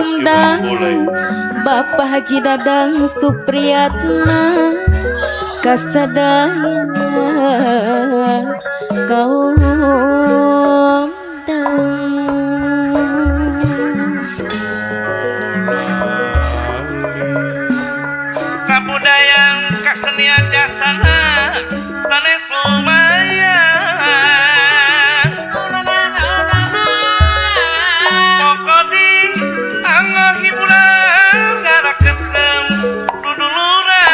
undang Bapak Haji Dadang Supriyatna kasadaya kaum kabudayaan kasenian jasana sanes lumayan pokok di anggo hiburan ngarakeun duduluran.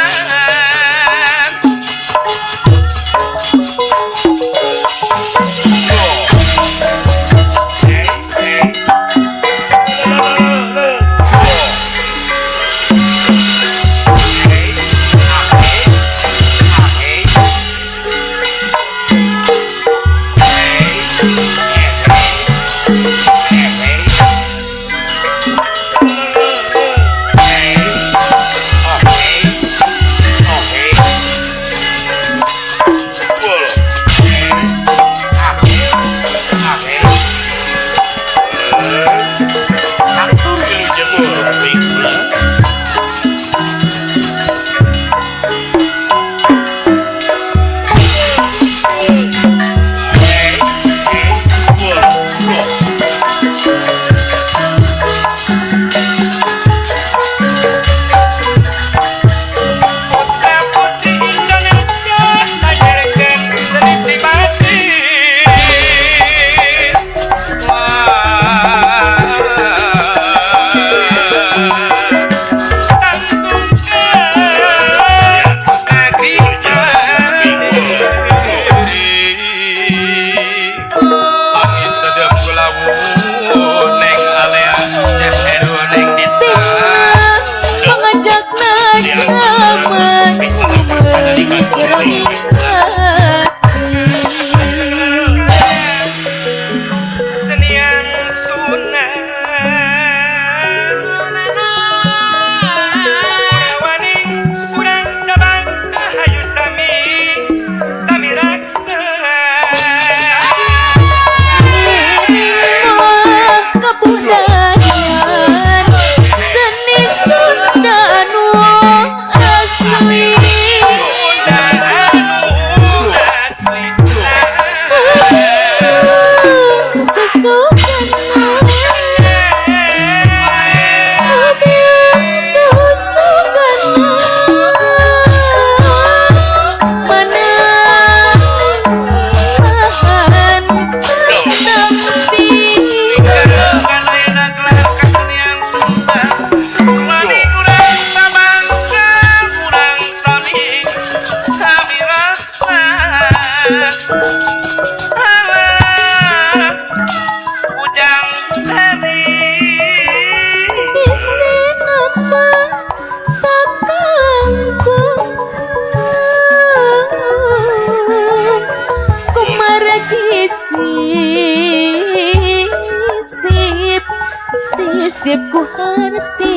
Sisip ku harti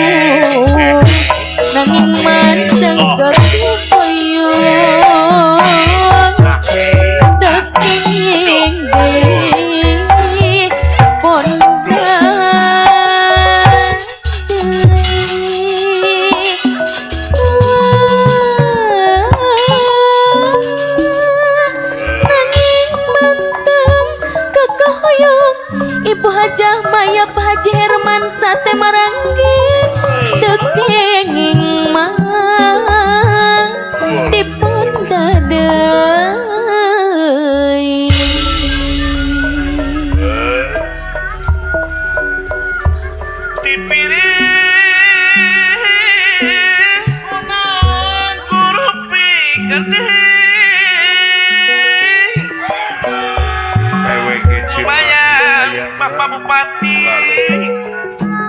aduh nanging mandeng kekuyung tekinging di pondang. Ibu Hajah Maya Pak Haji Herman Sate Maranggir tekenging mah dipun dadeui dipilih kurupi gede Bapak Bupati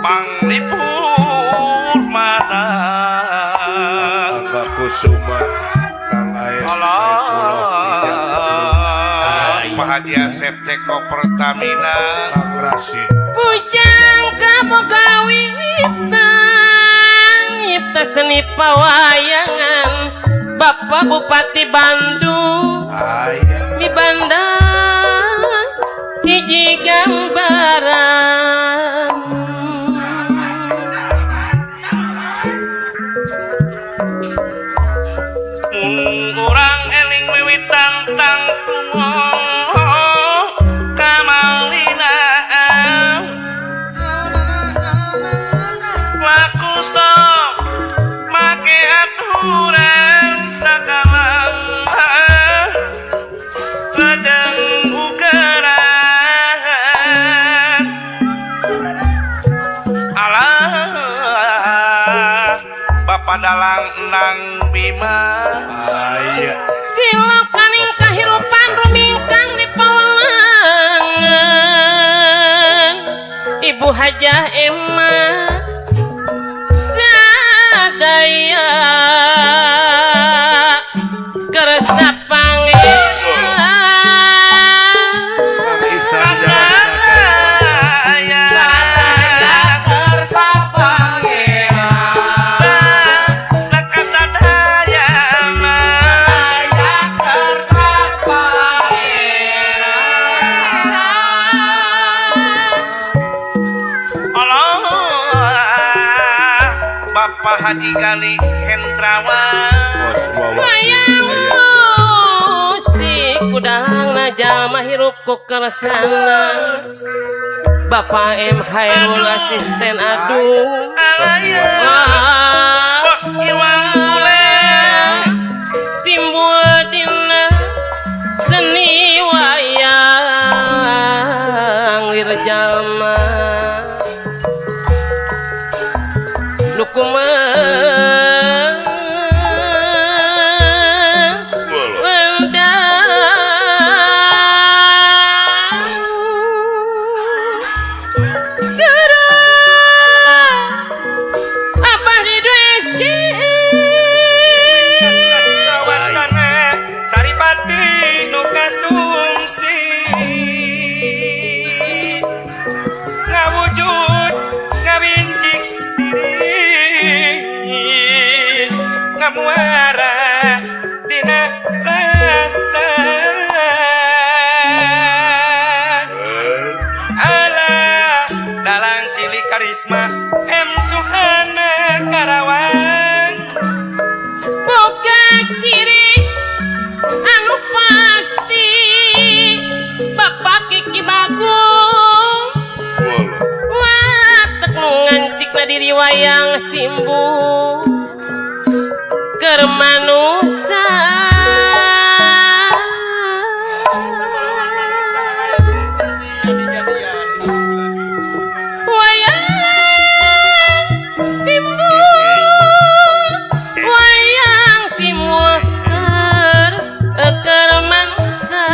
Panglipur mana Angga Kusuma Kang Aep Pak Haji Asep Ceko Pertamina Kang Rasid Pujang kabogawitan nyipta seni pawayangan Bapak Bupati Bandung di bandar hiji gambaran mun urang eling wiwitan tangtung kamalinaan laku stop make aturan sakalang lajeng ugeran alah Bapak dalang Nang Bima aya silokaning kahirupan rumingkang di pawelangan Ibu Hajah Emma sadaya kersa pangeran Sadaya kersa pangeran sadaya Sadaya kersa pangeran Allah Bapak Haji Galih Hendrawan wayang musik kudangna jalma hirup ku kersana Bapak M Hairul asisten aduh alaya Bos Iwan Bule simbol dina seni wayang wirjalma nu Wacana Saripati nu kasumsi ngawujud ngawincik diri ngamuara dina rasa alah dalang cilik karisma M Suhana Karawang boga ciri anu pasti Bapak Kiki Bagong watek nu ngancikna diri wayang simbu keur manusa wayang simbu wayang simbu keur manusa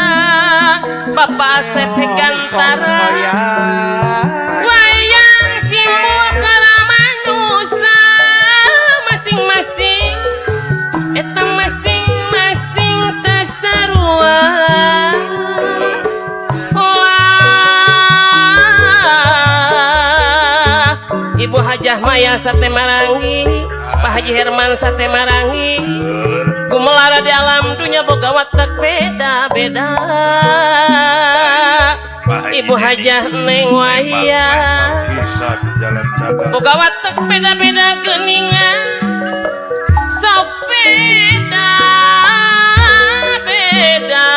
Bapak Asep Gantara wayang simbu keur manusa masing-masing eta masing-masing teu sarua. Wah, Ibu Hajah Maya Sate Marangi, Pak Haji Herman Sate Marangi, gumelara di alam dunya boga watak beda-beda. Ibu Hajah Neng Wayang boga watak beda-beda geuningan sok beda beda.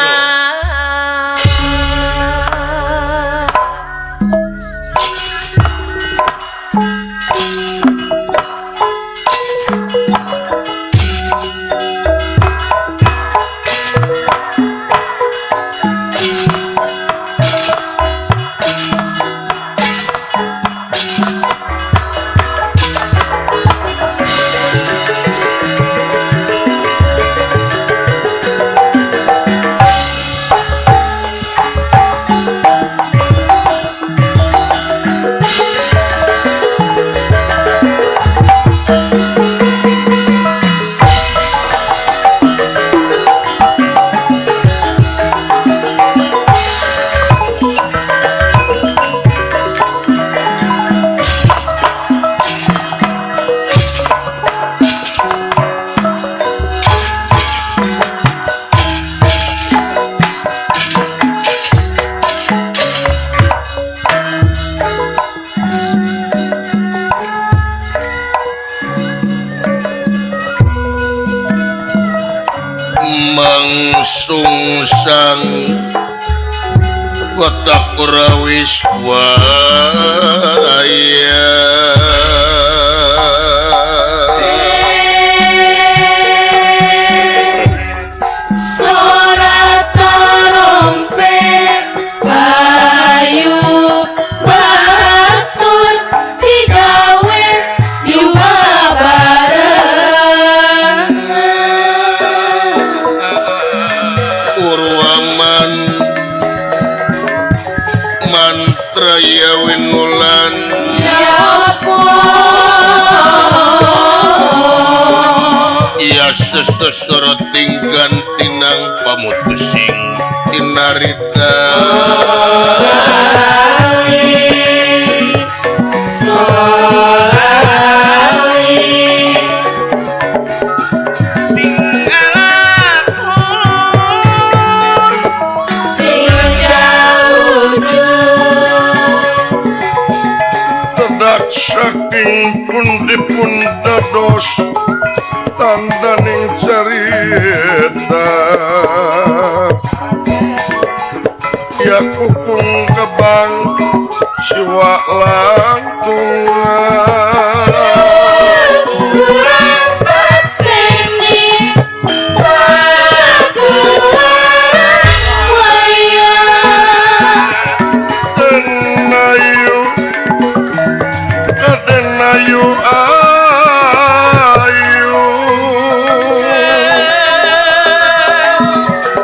Walang Sungsang Kota Kurawiswaya. Sorat trompet bayu batur digawe yuwa bareng. Urwaman mantra ya winulan ya apa ya sesesoro tinggan tinang pamutusing tinarita. Sing jauh Tedak saking pundi-pun dados tandaning carita. Ya kukung kebang siwa langtungan. Kurang sakseni pakuan wayang. Denayu adenayu ayu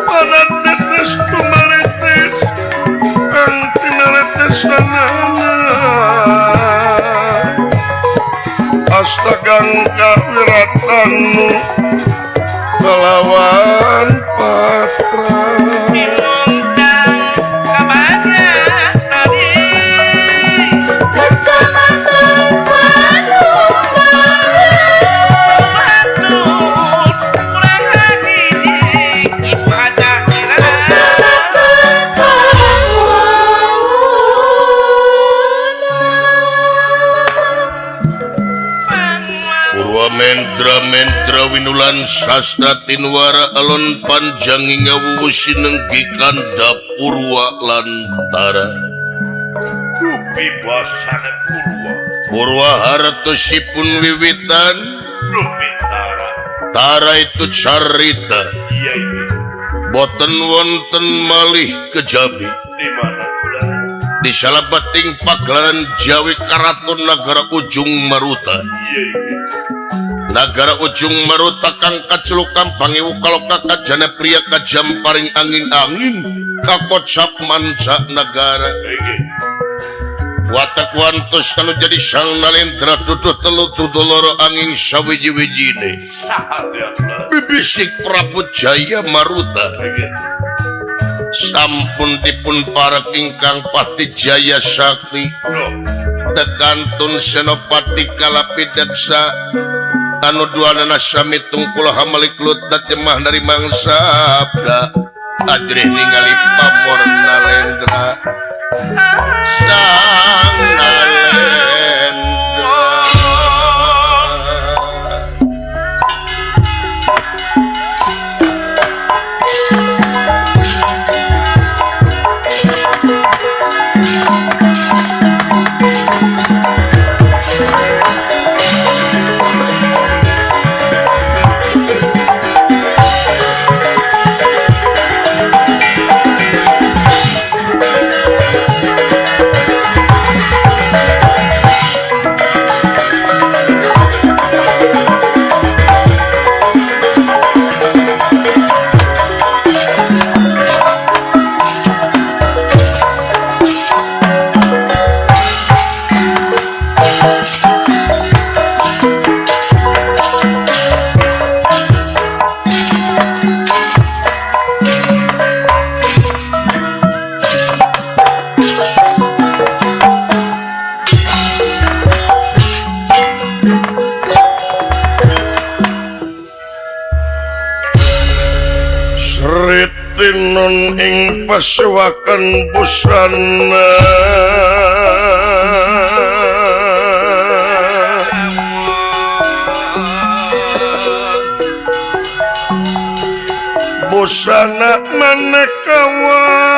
pada tetes tumaritis kang tinaritis sanana astagang kawiratanu kelawan patra. Kecamatan Panumbang Selatan Purwa mendra mendra winulan sastra tinwara alon panjang ngawuwu sinenggi kanda purwa lantara. Dupi basane purwa. Purwa hartosipun wiwitan Dupi tara. Tara itu carita. Iya itu. Boten wonten malih kejabi. Di mana pula? Di salabeting pagelaran Jawi Karaton Nagara Ujung Maruta. Iya itu. Nagara Ujung Maruta kang kaculukan pangewu kaloka kajana pria kajamparing angin-angin kakocap manca nagara. Iki. Watak wantos anu jadi sang nalendra duduh telu duduh loro angin sawiji-wijine. Saha teh? Bibisik Prabu Jaya Maruta. Iki. Sampun dipun parek ingkang pati Jaya Sakti. Loh, Tekantun Senopati Kalapidaksa anu duanana sami tungkul hamalik lut jemah dari mangsa abda ajrih ningali pamor nalendra sang nalendra. Sritinun ing pasewakan busana Busana maneka warna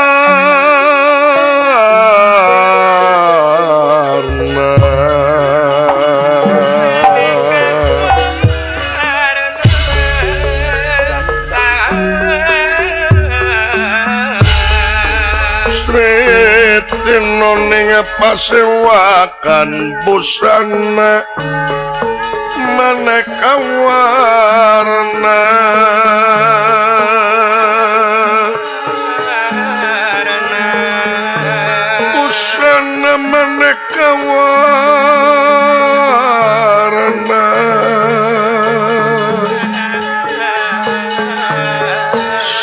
Sretinoning pasewakan busana maneka warna busana maneka warna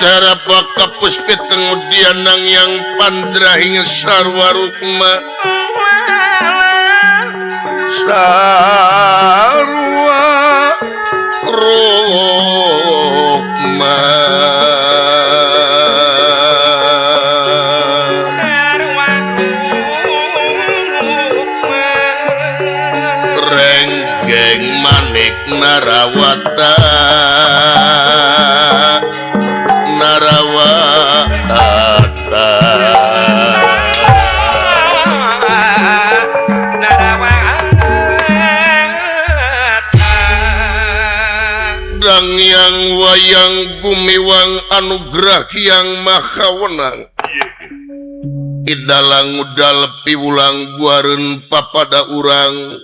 Sarapa kapuspiteng udianang yang pandrahing sarwa rukma sarwa rukma renggeng manik narawata narawata Dangyang wayang gumiwang anugerah yang maha wenang Idalang udal piwulang guareun papada urang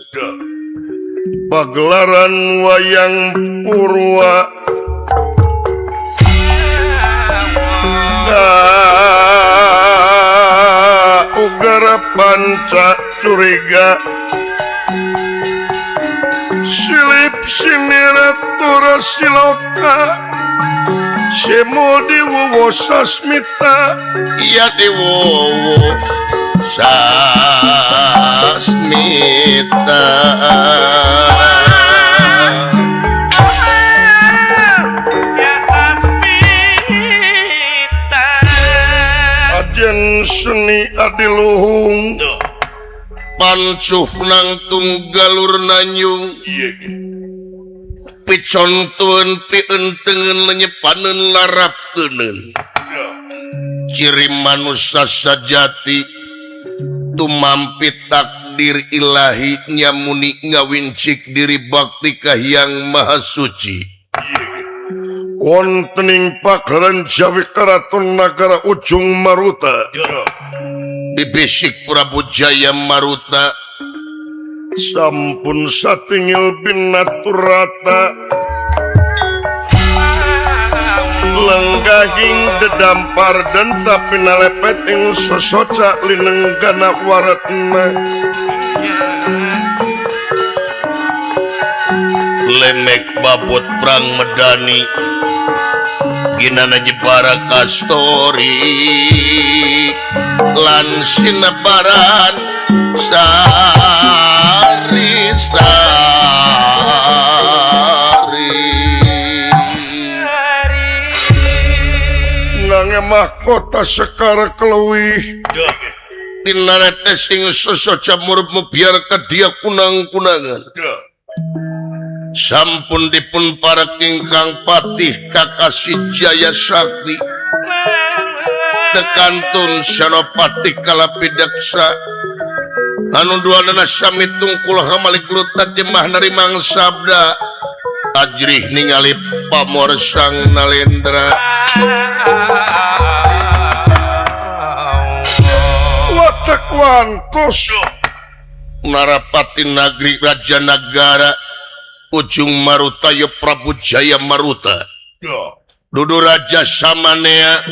pagelaran wayang purwa ugara panca curiga silip siniratura siloka semo diwowo sasmita iya diwowo sasmita ajen seni adiluhung pancuh nangtung galur nanyung picontueun pientengeun lenyepaneun larapkeuneun ciri manusia sajati tumampi takdir ilahi nyamuni ngawincik diri bakti ka Hyang Maha Suci wontening pagelaran Jawi Karaton Nagara Ujung Maruta dibisik Prabu Jaya Maruta sampun satingil binaturata lenggahing dedampar dan tapi nalepet ing sosoca linenggana waratna lemek babut perang medani ginana jepara kastori lan sinabaran sari sari nanging mahkota sekar kelewih tinarete sing sosoca murup biar kadia kunang-kunangan sampun dipun parek ingkang patih Kakasih Jaya Sakti tekantun Senopati Kalapidaksa anu duanana sami tungkul hamalik lutat jemah narimang sabda ajrih ningali pamor sang Nalendra watak wantos Narapati Nagri Raja Nagara Ujung Maruta ya Prabu Jaya Maruta dudu Raja Samanea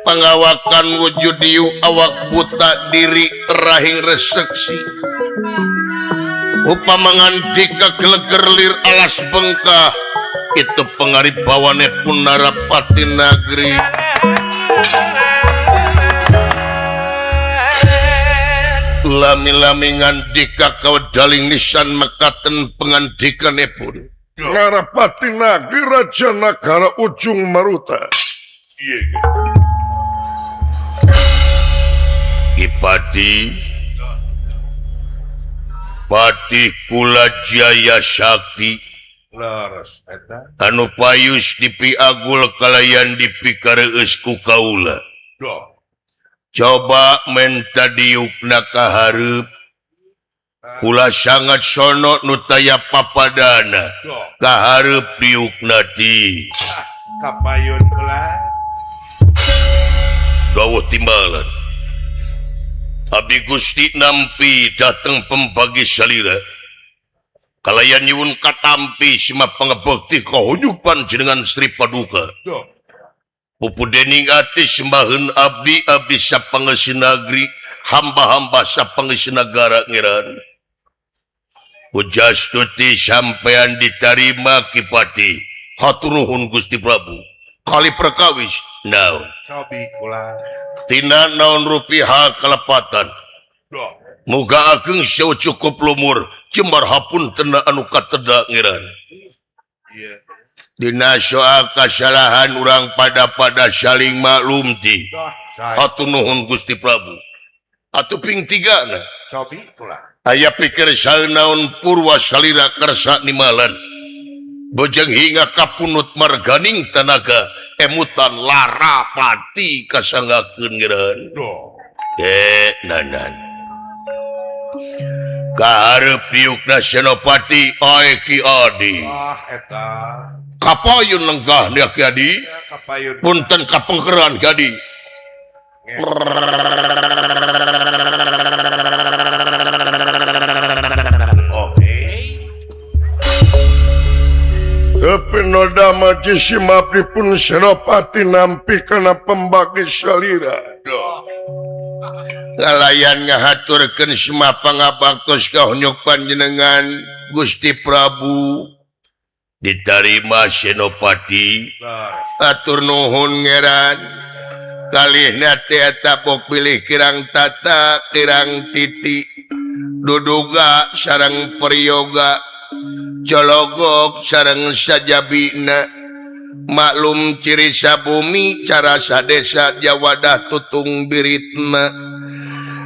pangawakan wujudiu awak buta diri rahing reseksi upama ngandika gelegerlir alas bengkah itu pengaribawane pun Narapati Nagri lami-lami ngandika kawedaling nisan mekaten pengandikanipun Narapati Nagri Raja Nagara Ujung Maruta Ki Pati Pati Kula Jaya Sakti Leres eta Anu payus dipiagul kalayan dipikareueus ku kaula. Doh. Coba menta diukna ka hareup. Kula sangat sono nu taya papadana. Doh. Ka hareup diukna ti. Kapayun kula. Dawuh timbalan. Abdi Gusti nampi dateng pembagi salira. Kalayan nyuwun katampi sima pangebekti kahunyupan jenengan Sri Paduka. Duh. Pupu dening ati sembaheun abdi abdi sapangeusi nagri hamba-hamba sapangeusi nagara ngiran. Pujastuti sampean ditarima Kipati. Hatur nuhun Gusti Prabu. Kali perkawis naon? Cobi kula. Tina naon rupiah kalepatan. Duh. Muga ageng sew cukup lumur jembar hapunten anu kateda ngiran. Iya. Dina soal kasalahan urang pada-pada saling maklum ti. Hatur nuhun Gusti Prabu. Atuh ping tiga na. Cobi kula. Aya pikir naon purwa salira kersa nimalan. Bojeng hingga kapunut marganing tanaga emutan larapati kasanggakeun ngiran. Duh. Nanan. Kahareup diukna Senopati ae Ki Adi. Wah eta. Kapayun lenggah nya Ki Adi. Ya, kapayun. Punten kapengkeran Ki Adi. Oh, hey. Tapi noda maji simapipun Senopati nampi kana pembagi salira. Duh. Ngalayan ngahaturkeun semua pangabaktos ka hunyuk panjenengan Gusti Prabu. Ditarima Senopati. Atur nuhun ngeran. Kalihna teh eta pok pilih kirang tata kirang titi. Duduga sareng priyoga. Cologok sareng sajabina. Maklum ciri sabumi cara sadesa jawadah tutung biritna.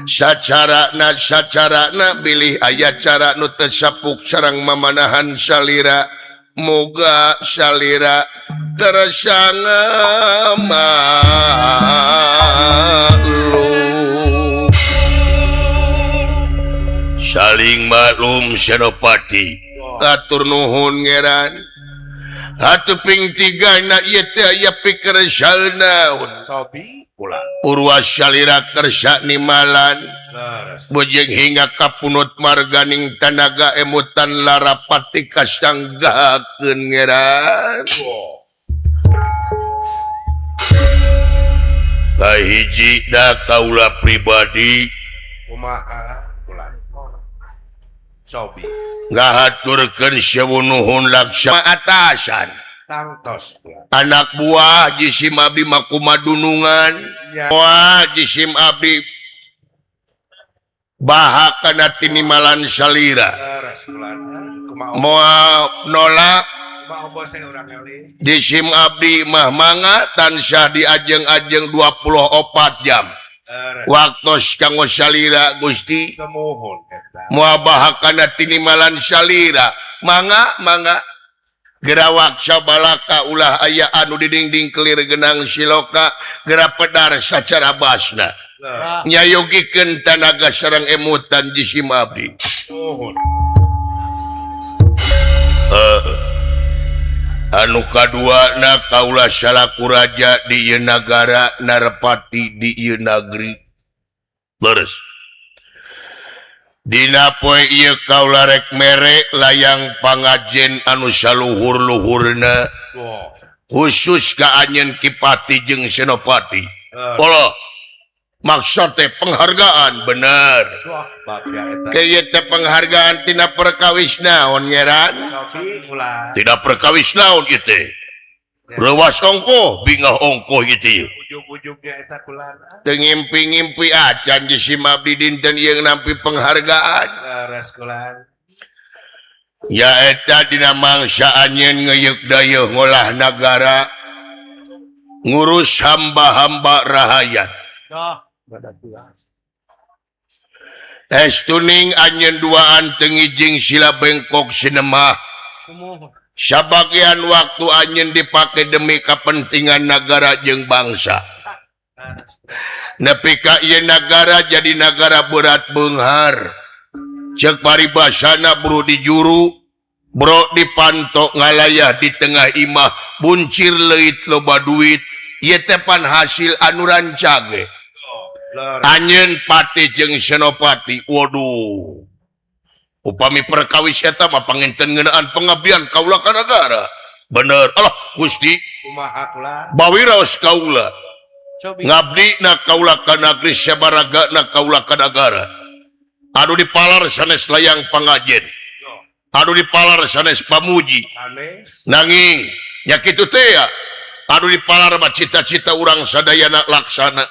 Sacarana sacarana bilih aya cara nu teu sapuk sareng mamanahan salira. Moga salira tersanga maklum. Saling maklum Senopati. Atur nuhun ngeran. Atuh ping tiga na ieu teh aya pikir naon. Sobi kula. Purwa salira kersa nimalan. Bojeng hingga kapunut marganing tanaga emutan larapati kasanggakeun ngeran. Kahiji da kaula pribadi. Kumaha kula? Cobi. Ngahaturkeun sewu nuhun laksana atasan. Tangtos kula. Anak buah jisim abdi makumadunungan. Wah jisim abdi bahak kana tinimalan salira. Moal nolak jisim abdi mah mangga tansah diajeng-ajeng 24 jam. Waktos kanggo salira Gusti. Moal bahak kana tinimalan salira. Mangga mangga gerawak sabalaka ulah aya anu didingding kelir genang siloka gera pedar sacara basna. Nyayogikeun tanaga sareng emutan jisim abdi. Anu kaduana kaula salaku raja di ieu nagara narepati di ieu nagri. Leres. Dina poe ieu kaula rek mere layang pangajen anu saluhur-luhurna. Khusus ka anjeun Kipati jeung Senopati. Poloh. Maksud teh penghargaan bener. Kieu teh penghargaan tina perkawis naon ngeran? Tina perkawis naon ieu teh? Reuwas ongkoh bingah ongkoh ieu teh. Ujug-ujugnya eta kulana. Teu ngimpi-ngimpi acan jisim abdi dinten ieu nampi penghargaan. Leres kulan. Ya eta dina mangsa anjeun ngeuyeuk dayeuh ngolah nagara ngurus hamba-hamba rahayat. Estuning anjeun duaan teu ngijing sila bengkok sinemah. Sabagian waktu anjeun dipake demi kepentingan negara jeung bangsa. Nepi ka ieu nagara jadi nagara berat beunghar. Ceuk paribasana bro di juru, bro dipantok ngalayah di tengah imah, buncir leuit loba duit, ieu teh pan hasil anu rancage. Anjeun patih jeung senopati, waduh. Upami perkawis eta mah panginten ngeunaan pengabdian kaula ka nagara. Bener. Alah Gusti, kumaha kula? Bawiraos kaula. Ngabdi na kaula ka nagri sabaraga na kaula ka nagara. Anu dipalar sanes layang pangajen. Anu dipalar sanes pamuji. Nanging nya kitu teh ya. Anu dipalar mah cita-cita urang sadayana laksana.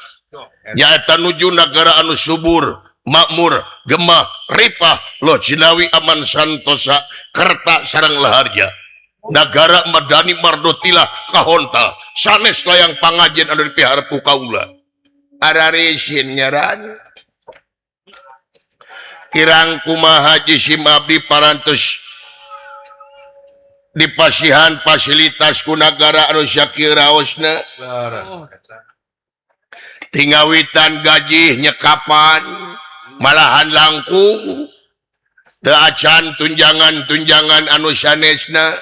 Nyaeta nuju nagara anu subur, makmur, gemah, ripah, loh jinawi aman santosa, kerta sarang laharja. Nagara madani mardotilah kahontal, sanes layang pangajen anu dipiharep ku kaula. Ararisin nyaran. Kirang kumaha jisim abdi parantos dipasihan fasilitas ku nagara anu sakieu raosna. Tingawitan gaji nyekapan malahan langkung teu acan tunjangan-tunjangan anu sanesna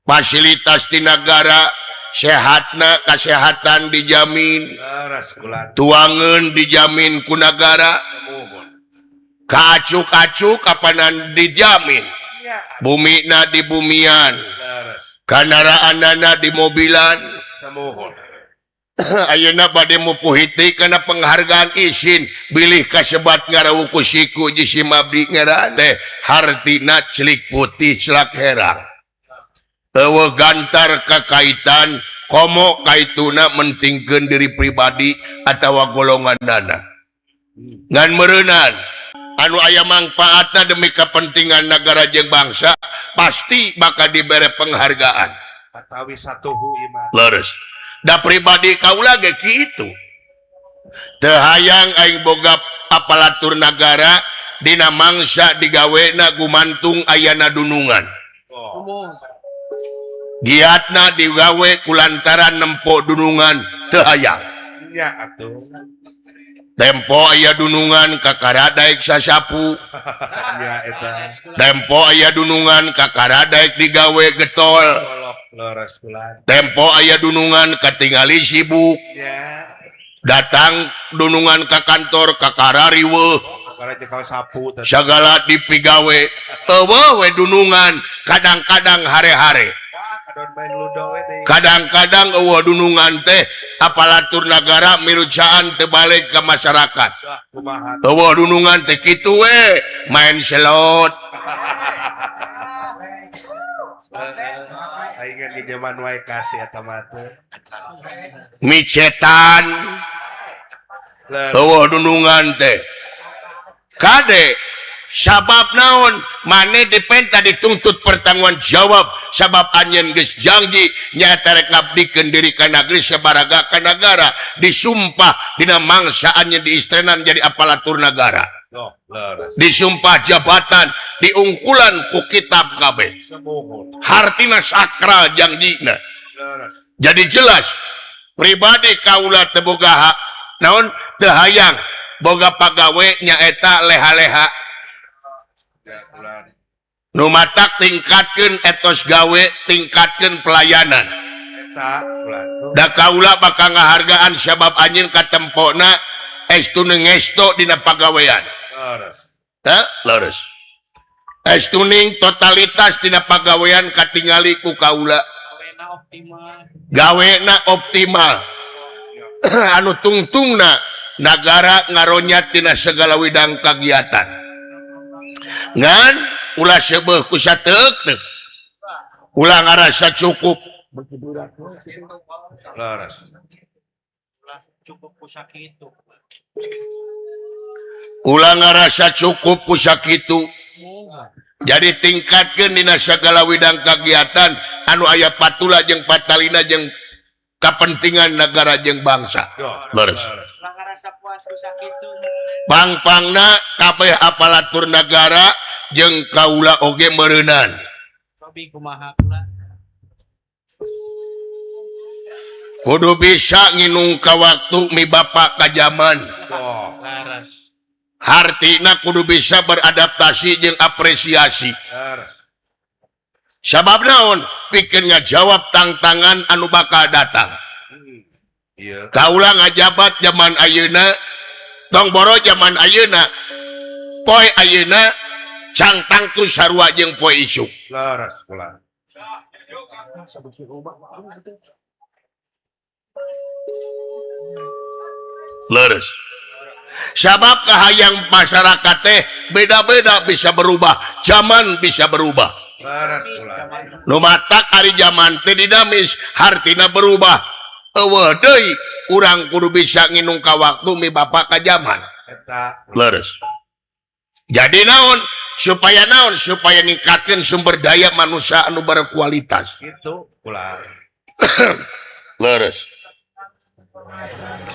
fasilitas di nagara sehatna kasehatan dijamin tuangeun dijamin ku nagara kaacuk-acuk kapanan dijamin bumina di bumian kandaraanana di mobilan. Ayeuna bade mupuhiti kana penghargaan isin bilih kasebat ngarawuku siku jisim abdi ngaran teh hartina celik putih celak herang eueuh gantar kakaitan komo kaituna mentingkeun diri pribadi atawa golonganana ngan meureunan anu aya mangpaatna demi kepentingan nagara jeung bangsa pasti bakal dibere penghargaan atawi satuhu iman. Leres. Da pribadi kaula ge kitu. Teu hayang aing boga aparatur nagara dina mangsa digawena gumantung ayana dunungan. Giatna digawe kulantaran nempo dunungan teu hayang. Nya atuh. Tempo aya dunungan kakara daek sasapu. Nya eta. Tempo aya dunungan kakara daek digawe getol. Tempo aya dunungan katingali sibuk. Datang dunungan ka kantor kakara riweuh. Sagala dipigawe eueuh we dunungan kadang-kadang hare-hare. Kadang-kadang eueuh dunungan teh aparatur nagara mirucaan teu balik ka masyarakat. Eueuh dunungan teh kitu we main selot. Aing di zaman wae kasih eta mah teh. Micetan. Eueuh dunungan teh. Kade sabab naon maneh dipenta dituntut pertanggungan jawab sabab anjeun geus janji nyaeta rek ngabdikeun diri ka nagri sabaraga ka nagara disumpah dina mangsa anjeun diistrenan jadi aparatur nagara. Disumpah jabatan diungkulan ku kitab kabeh. Hartina sakral janjina. Jadi jelas pribadi kaula teu boga hak naon teu hayang boga pagawe nyaeta leha-leha. Nu matak tingkatkeun etos gawe, tingkatkeun pelayanan. Da kaula bakal ngahargaan sabab anjeun katempona estu ngesto dina pagawean. Teu leres. Estuning totalitas dina pagawean katingali ku kaula. Gawena optimal. Anu tungtungna nagara ngaronyat tina segala widang kagiatan. Ngan ulah seubeuh ku sateuk-teuk. Ulah ngarasa cukup. Ulah ngarasa cukup ku sakitu. Jadi tingkatkeun dina sagala widang kagiatan anu aya patula jeung patalina jeung kapentingan negara jeung bangsa. Leres. Pang-pangna kabeh aparatur nagara jeung kaula oge meureunan. Kudu bisa nginung ka waktu mi bapak ka zaman. Hartina kudu bisa beradaptasi jeung apresiasi. Sabab naon pikeun ngajawab tangtangan anu bakal datang. Kaula ngajabat zaman ayeuna, tong boro zaman ayeuna, poe ayeuna cang tangtu sarua jeung poe isuk. Leres kula. Leres. Sabab kahayang masyarakat teh beda-beda, bisa berubah, zaman bisa berubah. Nu matak ari zaman teh dinamis, hartina berubah. Eueuh deui urang kudu bisa nginung ka waktu mi bapak ka zaman. Leres. Jadi naon? Supaya naon? Supaya ningkatkeun sumber daya manusia anu berkualitas. Kitu ulah. Leres.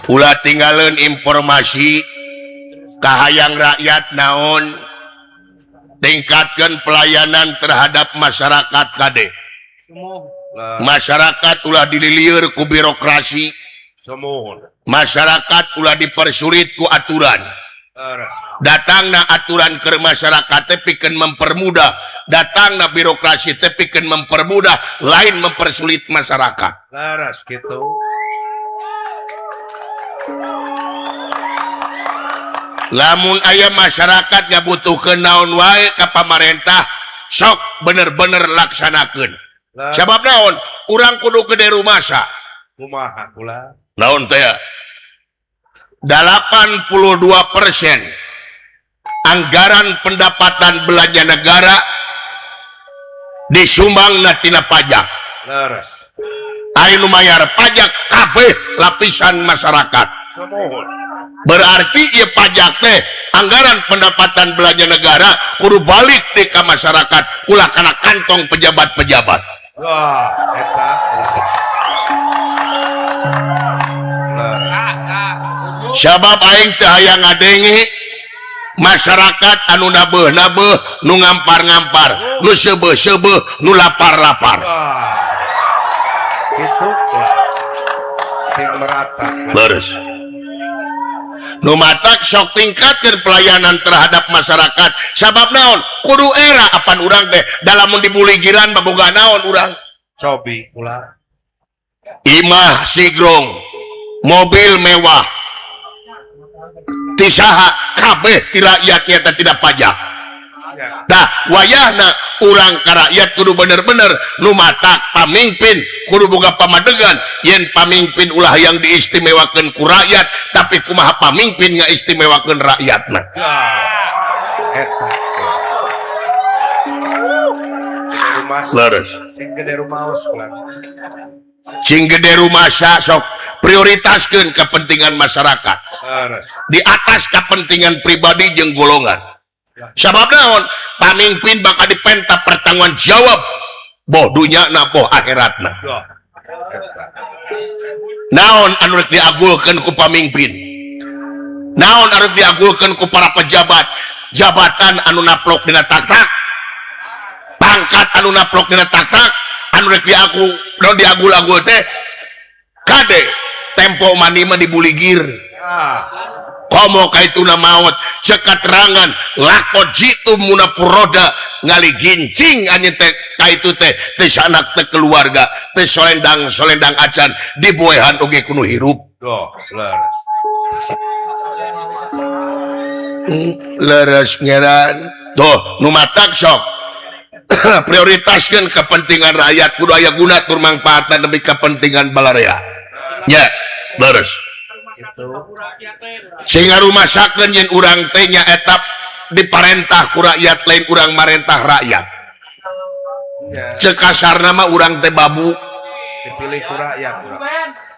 Ulah tinggalin informasi kahayang rakyat naon, tingkatkan pelayanan terhadap masyarakat kade. Masyarakat ulah dililieur ku birokrasi, masyarakat ulah dipersulit ku aturan. Datangna aturan ke masyarakat teh pikeun mempermudah, datangna birokrasi teh pikeun mempermudah, lain mempersulit masyarakat. Leres kitu. Lamun aya masyarakat ngabutuhkeun naon wae ka pamarentah, sok bener-bener laksanakeun. Sabab naon? Urang kudu gede rumasa. Kumaha kula? Naon teh? 82% anggaran pendapatan belanja negara disumbangna tina pajak. Leres. Ari nu mayar pajak kabeh lapisan masyarakat. Sumuhun. Berarti ieu pajak teh anggaran pendapatan belanja negara kudu balik deui ka masyarakat, ulah kana kantong pejabat-pejabat. Wah, eta. Sabab aing teu hayang ngadenge masyarakat anu nabeuh-nabeuh, nu ngampar-ngampar, nu seubeuh-seubeuh, nu lapar-lapar. Kitu sing merata. Leres. Nu matak sok tingkatkeun pelayanan terhadap masyarakat. Sabab naon? Kudu era apan urang teh dalam mun dibuligiran baboga naon urang? Cobi ulah. Imah sigrong, mobil mewah. Ti saha kabeh ti rakyat nyata tidak pajak. Dah wayahna urang ka rakyat kudu bener-bener nu matak pamimpin kudu boga pamadegan yen pamimpin ulah yang diistimewakeun ku rakyat, tapi kumaha pamimpin ngaistimewakeun rakyatna. Eta. Leres. Sing gede rumaos ulah. Sing gede rumasa sok prioritaskeun kepentingan masyarakat. Di atas kepentingan pribadi jeung golongan. Sabab naon? Pamimpin bakal dipenta pertanggungan jawab boh dunyana boh akhiratna. Naon anu rek diagulkeun ku pamimpin? Naon anu rek diagulkeun ku para pejabat? Jabatan anu naplok dina taktak, pangkat anu naplok dina taktak, anu rek diaku nu diagul-agul teh kade tempo mani mah dibuligir. Komo kaituna maot cek katerangan lakon jitu munapuroda ngaligincing anjeun teh kaitu teh teu sanak teu keluarga teu solendang solendang acan diboehan oge kudu hirup. Doh, leres. Leres ngeran. Tuh nu matak sok prioritaskeun kepentingan rakyat kudu aya guna tur mangpaatna demi kepentingan balarea. Nya, leres. Sehingga rumasakeun yen urang teh nya etap diparentah ku rakyat lain urang marentah rakyat. Ceuk kasarna mah urang teh babu. Dipilih ku rakyat.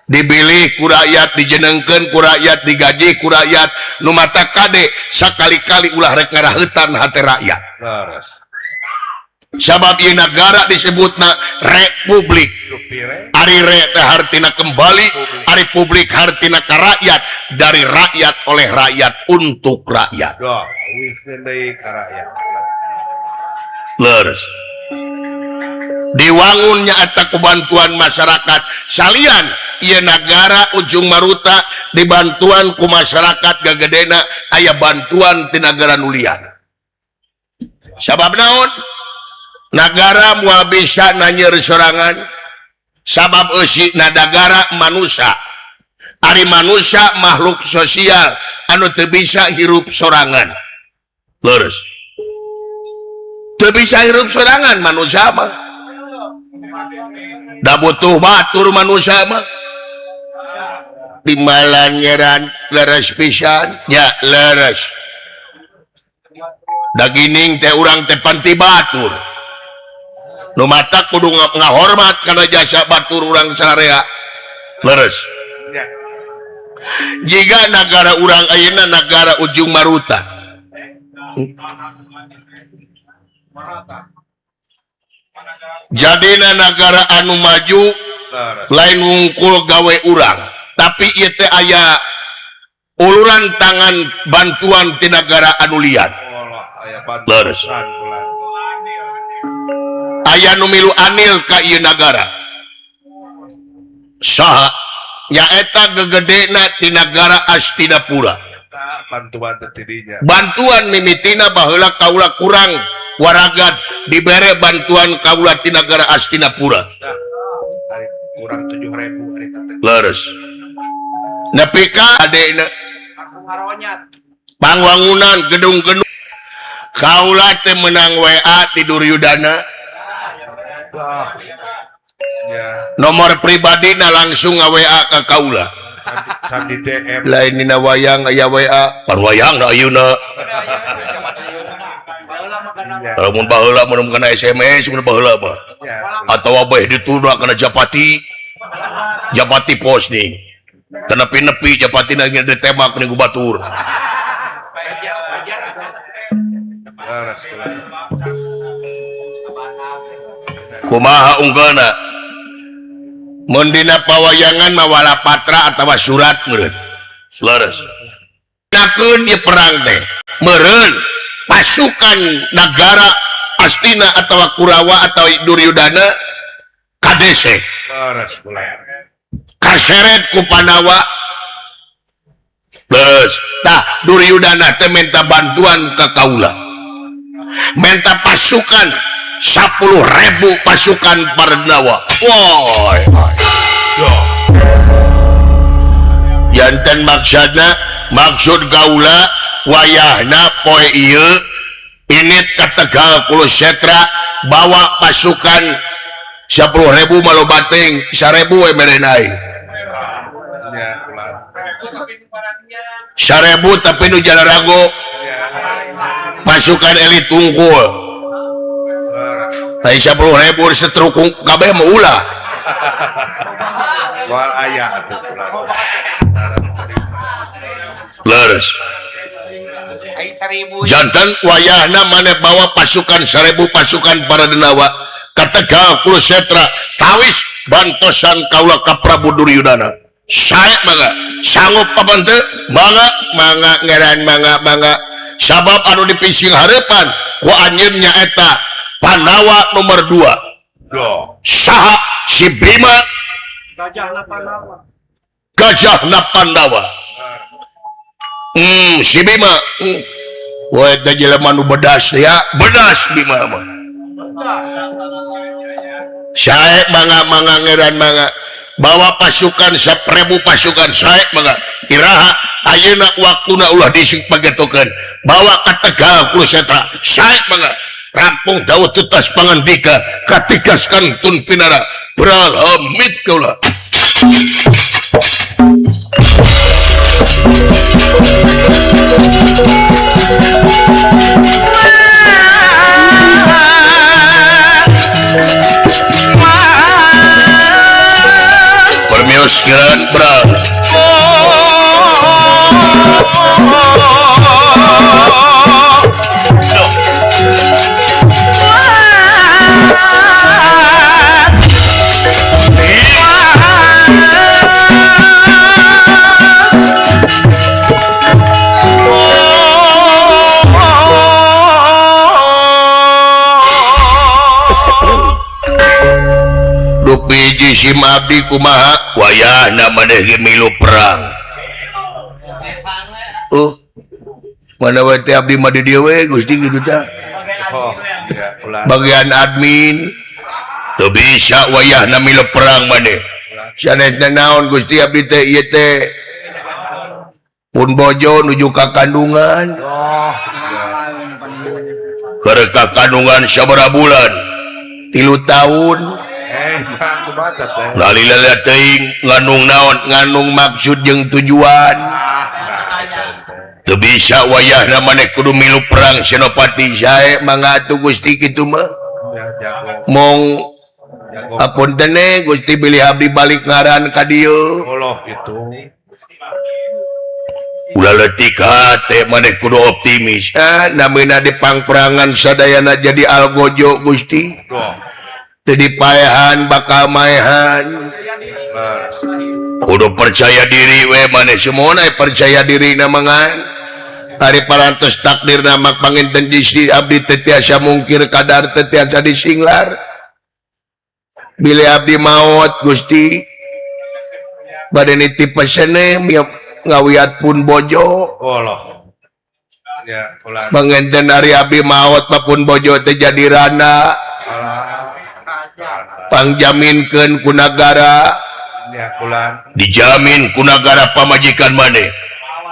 Dipilih ku rakyat, dijenengkeun ku rakyat, digaji ku rakyat. Nu mata kade sakali-kali ulah rek ngaraheutan hate rakyat. Leres. Sabab ieu nagara disebutna republik. Ari re teh hartina kembali, ari publik hartina ka rakyat, dari rakyat oleh rakyat untuk rakyat. Doh, wihkeun deui ka rakyat. Leres. Diwangunnya eta ku bantuan masyarakat. Salian ieu nagara Ujung Maruta dibantuan ku masyarakat gagedena aya bantuan ti nagara nulian. Sabab naon? Nagara moal bisa nanyer sorangan. Sabab eusi nagara manusia. Ari manusia makhluk sosial anu teu bisa hirup sorangan. Leres. Teu bisa hirup sorangan manusia mah. Da butuh batur manusia mah. Timbalan ngeran leres pisan nya leres. Dagining teh urang teh panti batur. Nu matak kudu ngahormat kana jasa batur urang sararea. Leres. Jika nagara urang ayeuna nagara Ujung Maruta. Jadina nagara anu maju lain wungkul gawe urang, tapi ieu teh aya uluran tangan bantuan ti nagara anu lian. Leres. Aya nu milu anil ka ieu nagara. Saha? Nyaeta gegedena ti nagara Astinapura. Bantuan teh bantuan mimitina baheula kaula kurang waragat dibere bantuan kaula ti nagara Astinapura. Kurang 7.000 ari teh. Leres. Nepi ka adena pangwangunan gedung-gedung kaula teh menang WA ti Duryudana. Ya. Nomor pribadi na langsung nga-WA ka kaula. Sandi DM. Lain dina wayang aya WA, pan wayang da ayeuna. Lamun baheula mun kana SMS mun baheula mah. Atawa beh dituna kana Japati. Japati pos nih. Tenepi-nepi Japati na ditembak ning ku batur. Kumaha unggeuna? Mun dina pawayangan mawala patra atawa surat meureun. Leres. Nakeun ieu perang teh. Meureun pasukan nagara Astina atawa Kurawa atawa Duryudana kadesek. Leres kula. Kaseret ku Pandawa. Leres. Tah Duryudana teh minta bantuan ka kaula. Minta pasukan 10.000 pasukan Pandawa. Woi. Janten maksudna maksud gaula wayahna poe ieu init ka Tegal Kurusetra bawa pasukan 10.000 maloba teuing 1.000 we meren aing. 1.000 tapi nu jalarago pasukan elit tungkul. Ai 10.000 setrukung kabeh mah ulah. Moal aya atuh. Leres. Janten wayahna maneh bawa pasukan 1.000 pasukan para denawa ka Tegal Kurusetra tawis bantosan kaula ka Prabu Duryudana. Sae mangga sanggup apa henteu? Mangga mangga ngeran mangga mangga. Sabab anu dipising hareupan ku anjeun nyaeta Pandawa nomor 2. Saha si Bima Gajahna Pandawa. Gajahna Pandawa. Si Bima. Wah, eta jelema nu bedas ya, bedas Bima mah. Sae mangga mangga ngeran mangga. Bawa pasukan 1.000 pasukan sae mangga. Iraha ayeuna waktuna ulah dising pagetokeun. Bawa ka Tegal Kurusetra sae mangga. Rampung dawuh tutas pangandika katigas kantun pinara bralhamit kaula. Permioskeun bral. Jisim abdi kumaha wayahna maneh ge milu perang. Oh, mana we teh abdi mah di dieu we Gusti kitu tah. Bagian admin teu bisa wayahna milu perang maneh. Sanesna naon Gusti abdi teh ieu teh pun bojo nuju ka kandungan. Keur ka kandungan sabaraha bulan? 3 tahun. Lalila teuing nganung naon nganung maksud jeung tujuan. Teu bisa wayahna maneh kudu milu perang Senopati sae mangga atuh Gusti kitu mah. Mong apunten Gusti bilih abdi balik ngaran ka dieu. Allah kitu. Ulah leutik hate maneh kudu optimis. Ah namina di pangperangan sadayana jadi algojo Gusti. Teu dipaehan bakal maehan. Kudu percaya diri we maneh semono percaya diri na mangan. Ari parantos takdirna mak panginten Gusti abdi teu tiasa mungkir kadar teu tiasa disinglar. Bilih abdi maot Gusti bade nitip pesene ngawiat pun bojo. Allah. Ya, panginten ari abdi maot mah pun bojo teh jadi rana. Pangjaminkeun ku nagara. Dijamin ku nagara pamajikan maneh.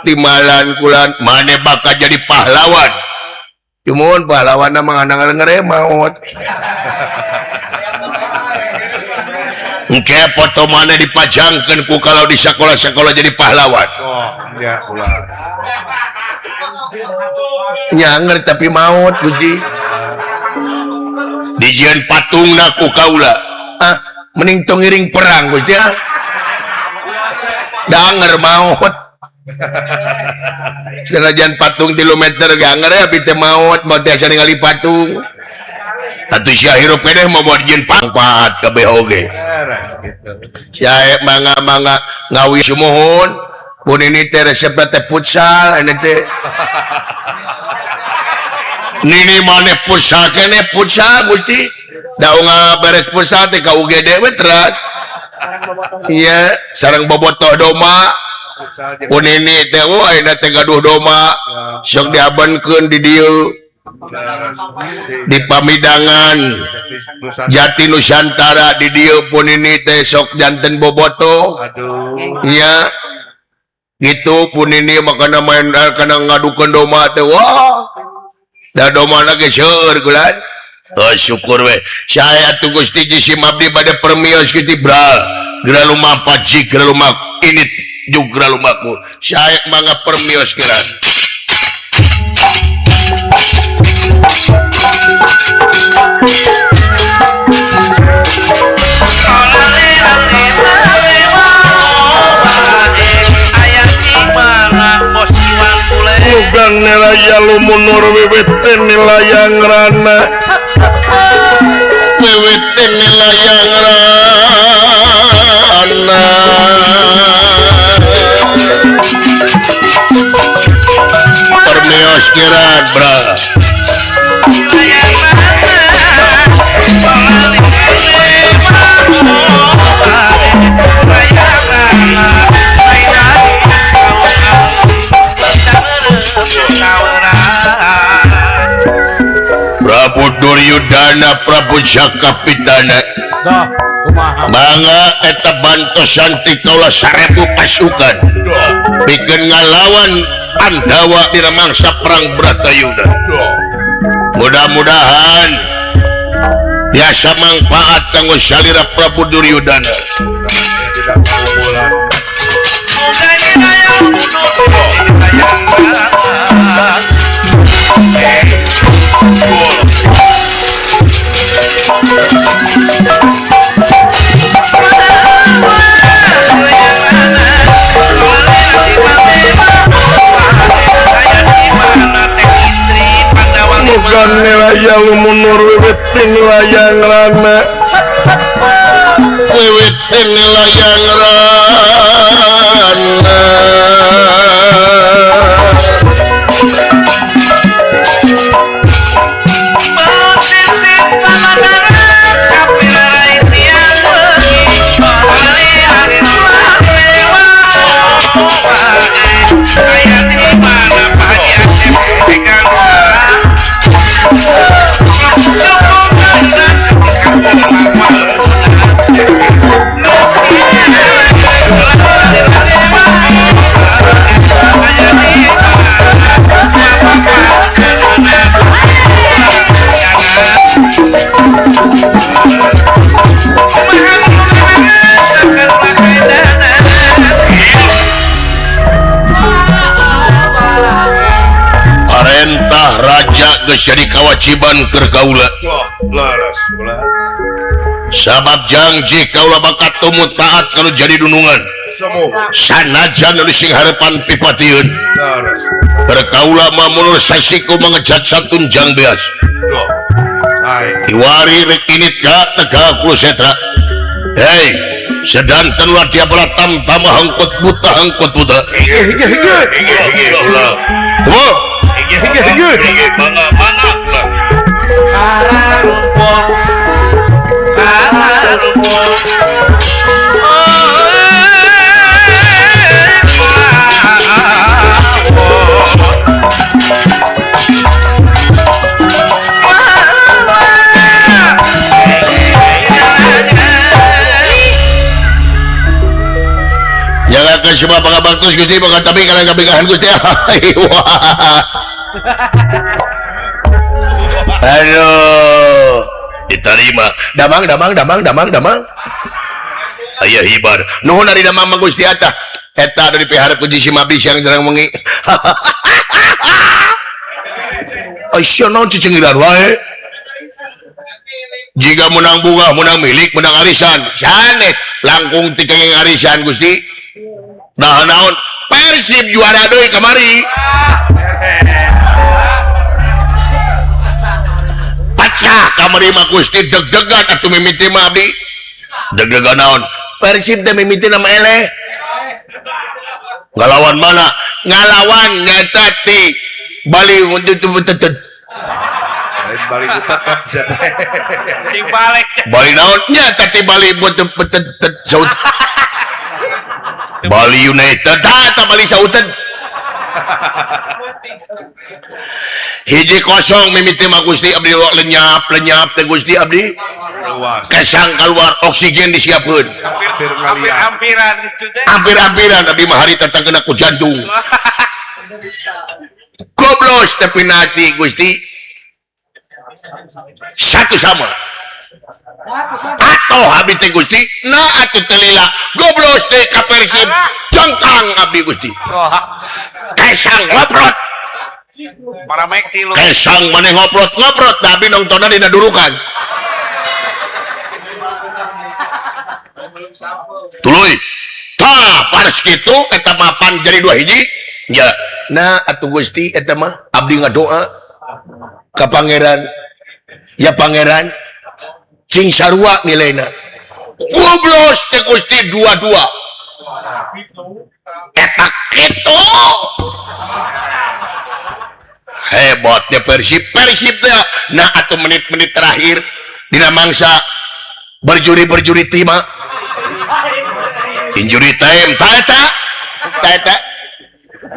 Timalan kulan maneh bakal jadi pahlawan. Cumun pahlawan mah nganang-ngere maot. Engke foto maneh dipajangkeun ku kalau di sekolah-sekolah jadi pahlawan. Oh, ya ulah. Nyanger tapi maot Gusti. Dijieun patungna ku kaula. Ah, mending tong ngiring perang Gusti ah. Danger maot. Sanajan patung 3 meter ganger ya abdi teh maot, mau tiasa ningali patung. Atuh sia hirup keneh mau dijieun pangpaat kabeh oge. Sia mangga-mangga ngawi sumuhun. Pun ini teh resepna teh futsal ini teh. Nini maneh futsal keneh futsal Gusti. Da unga beres futsal teh ka UGD we teras. Iya, sareng bobotoh doma. Pun ini teh oh ayeuna teh gaduh doma. Sok diabankeun di dieu. Di pamidangan Jati Nusantara di dieu pun ini teh sok janten bobotoh. Iya. Gitu pun ini makana main kana ngadukeun doma teh wah. Da domana ge seueur kulan. Oh syukur we. Saya atuh Gusti jisim abdi bade permios kitu bral. Geura lumapat jig geura lumak ini juga lumakmu. Saya mangga permios kiran. Mugan nilaya lumunur wiwit nilayang rana. Wiwit nilayang rana. Permios kiran bra. Prabu Duryudana Prabu Sakapitana mangga eta bantosan ti kaula 1000 pasukan pikeun ngalawan Pandawa dina mangsa perang Bratayuda. Mudah-mudahan biasa manfaat kanggo salira Prabu Duryudana. Mugan nilaya lumunur wiwit nilayang rana. Wiwit nilayang rana. geus jadi kewajiban keur kaula. Sabab janji kaula bakal tumut taat kalau jadi dunungan. Sanajan anu sing harepan pipatieun. Keur kaula mah munur sasiku mangejat satunjang beas. Kiwari rek init ka Tegal Kurusetra. Hei, sedanten wadya balatam tama hangkut buta hangkut buta. Jangan sebab pangabaktos Gusti boga tapi kana kabegahan Gusti. Aduh, diterima. Damang damang damang damang damang. Aya hibar. Nuhun ari damang mah Gusti atah. Eta anu dipiharep ku si Mabdi siang sareng wengi. Aisyah naon cicengiran wae. Jika menang bunga, menang milik, menang arisan. Sanes langkung ti kenging arisan Gusti. Nah naon Persib juara deui kamari. Pacah kamari mah Gusti deg-degan atuh mimiti mah abdi. Deg-degan naon? Persib teh mimiti nama eleh. Ngalawan mana? Ngalawan nyata ti Bali Bali tetep Bali naon? Nyata ti Bali saut. Bali United data Bali sautan 1-0 mimiti mah Gusti abdi lenyap lenyap teh Gusti abdi kesang keluar oksigen disiapkeun hampir-hampiran gitu teh hampir-hampiran abdi mah harita tangkena ku jantung goblos teh penalti Gusti 1-1 atau abdi teh Gusti nah atuh teu lila goblos teh ka Persib jongkang abdi Gusti kesang ngoprot kesang maneh ngoprot ngoprot da abdi nongtonna dina durukan tuluy tah paras kitu eta mapan jadi 2-1 nya nah atuh Gusti eta mah abdi ngadoa ka pangeran ya pangeran cing sarua nilaina goblos teh Gusti 2-2 eta kitu hebatnya Persib Persib teh nah atuh menit-menit terakhir dina mangsa berjuri-berjuri tima injury time ta eta ta eta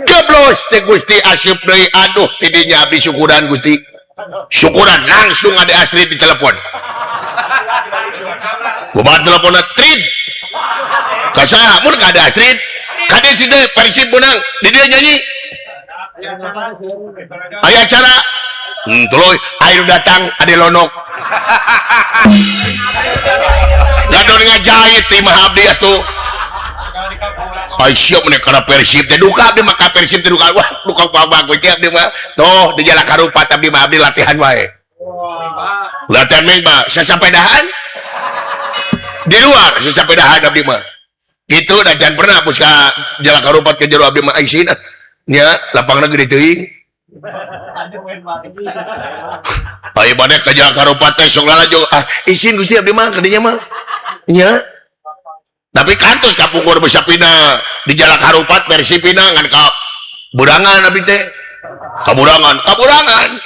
goblos teh Gusti asup deui aduh tidinya abdi syukuran Gusti syukuran langsung ada asli di telepon kumaha teleponnya Trid kasaha mun ka ada Astrid kade si teh Persib menang di dia nyanyi aya acara tuluy air datang ade lonok ladon ngajahit ti mah abdi atuh ai siap mun kana Persib teh duka abdi mah ka Persib teh duka wah duka bagus teh abdi mah toh di Jalak Harupat abdi mah abdi latihan wae latihan mah sasapedahan di luar sasapedahan abdi mah gitu dan jangan pernah pus ka Jalak Harupat ke jero abdi mah isin nya lapangna gede teuing ayo maneh ka Jalak Harupat teh sok lalajo ah isin Gusti abdi mah kadinya mah nya tapi kantos kapungkur bisa pindah di Jalak Harupat versi pindah ngan ka burangan abdi teh kaburangan kaburangan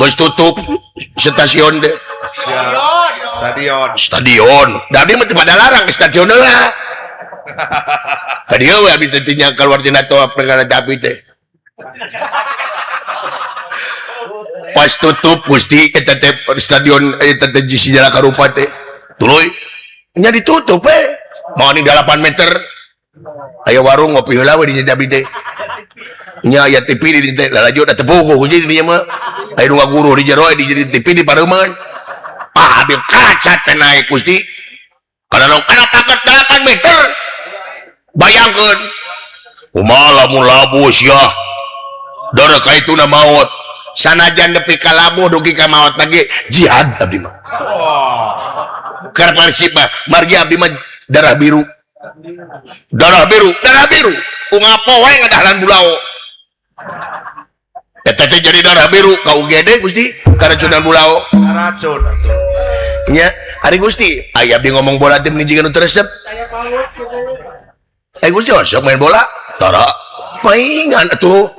geus tutup stasiun teh stadion stadion da abdi mah teu pada larang ke stasiun heula tadi we abdi teh nya keluar tina toa perkara abdi teh pas tutup Gusti eta teh stadion eta teh si Jalak Harupat teh tuluy nya ditutup we mau ni 8 meter aya warung ngopi heula we di abdi teh nya aya TV di teh lalajo da teu puguh di dinya mah aya nu ngaguru di jero di jadi TV di pareuman ah abdi kaca teh naik Gusti kana kana paket 8 meter bayangkeun kumaha lamun labu sia dara ka ituna maot Sanajan nepi ka labuh dugi ka maot lagi jihad abdi mah. Keur Persib mah margi abdi mah darah biru. Darah biru, darah biru. Ungapo wae ngadaharan bulao. Eta teh jadi darah biru ka UGD Gusti karacunan bulao. Karacun atuh. Nya, ari Gusti, aya abdi ngomong bola teh meni jiga nu teu resep. Gusti osok main bola, tara paingan atuh.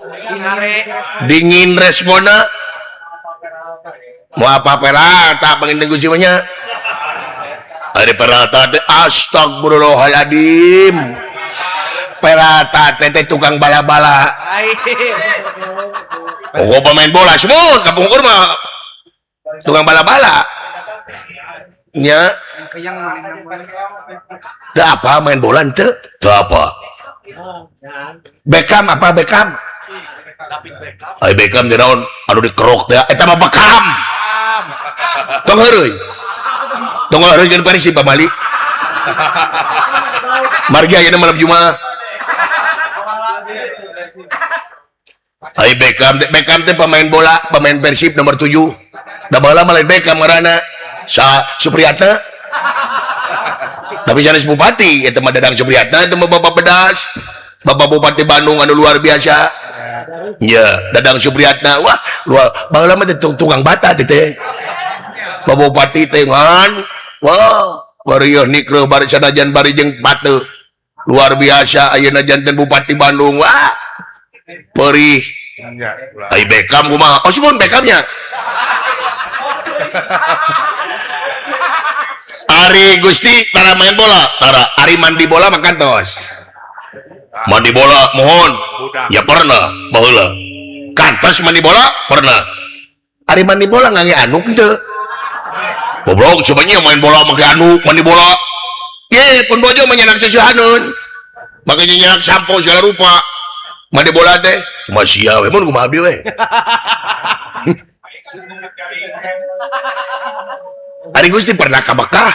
Dingin respona. Mau apa Peralta pangin Gusti mah nya. Ari Peralta teh astagfirullahaladzim. Peralta teh tukang bala-bala. Oh, pemain bola semua kapungkur mah tukang bala-bala. Nya. Teu apa main bola henteu? Teu apa. Beckham apa Beckham? Ai Beckham teh naon? Anu dikerok teh eta mah Beckham. Tong heureuy. Tong heureuy jeung Persib pamali. Margi ayeuna malam Jumat. Ai Beckham teh Beckham teh pemain bola, pemain Persib nomor 7. Da baheula mah lain Beckham ngaranna. Sa Supriyatna. Tapi sanes bupati eta mah Dadang Supriyatna eta mah bapak pedas. Bapak Bupati Bandung anu luar biasa. Ya, Dadang Supriyatna wah luar baheula mah teh tukang bata teh teh. Bapak Bupati teh ngan wah barieuh nikreuh bari sanajan bari jeung bate. Luar biasa ayeuna janten Bupati Bandung wah perih. Ai Beckham kumaha? Oh sipun Beckhamnya. Ari Gusti tara main bola, tara ari mandi bola mah kantos. Mandi bola mohon. Ya pernah, baheula. Kantos mandi bola pernah. Ari mandi bola ngangge anuk teu. Goblok coba nya main bola make anuk mandi bola. Ye pun bojo mah nyenak seusehaneun. Make nyenak sampo segala rupa. Mandi bola teh cuma sia we mun kumaha abdi we. Ari Gusti pernah ka Mekah?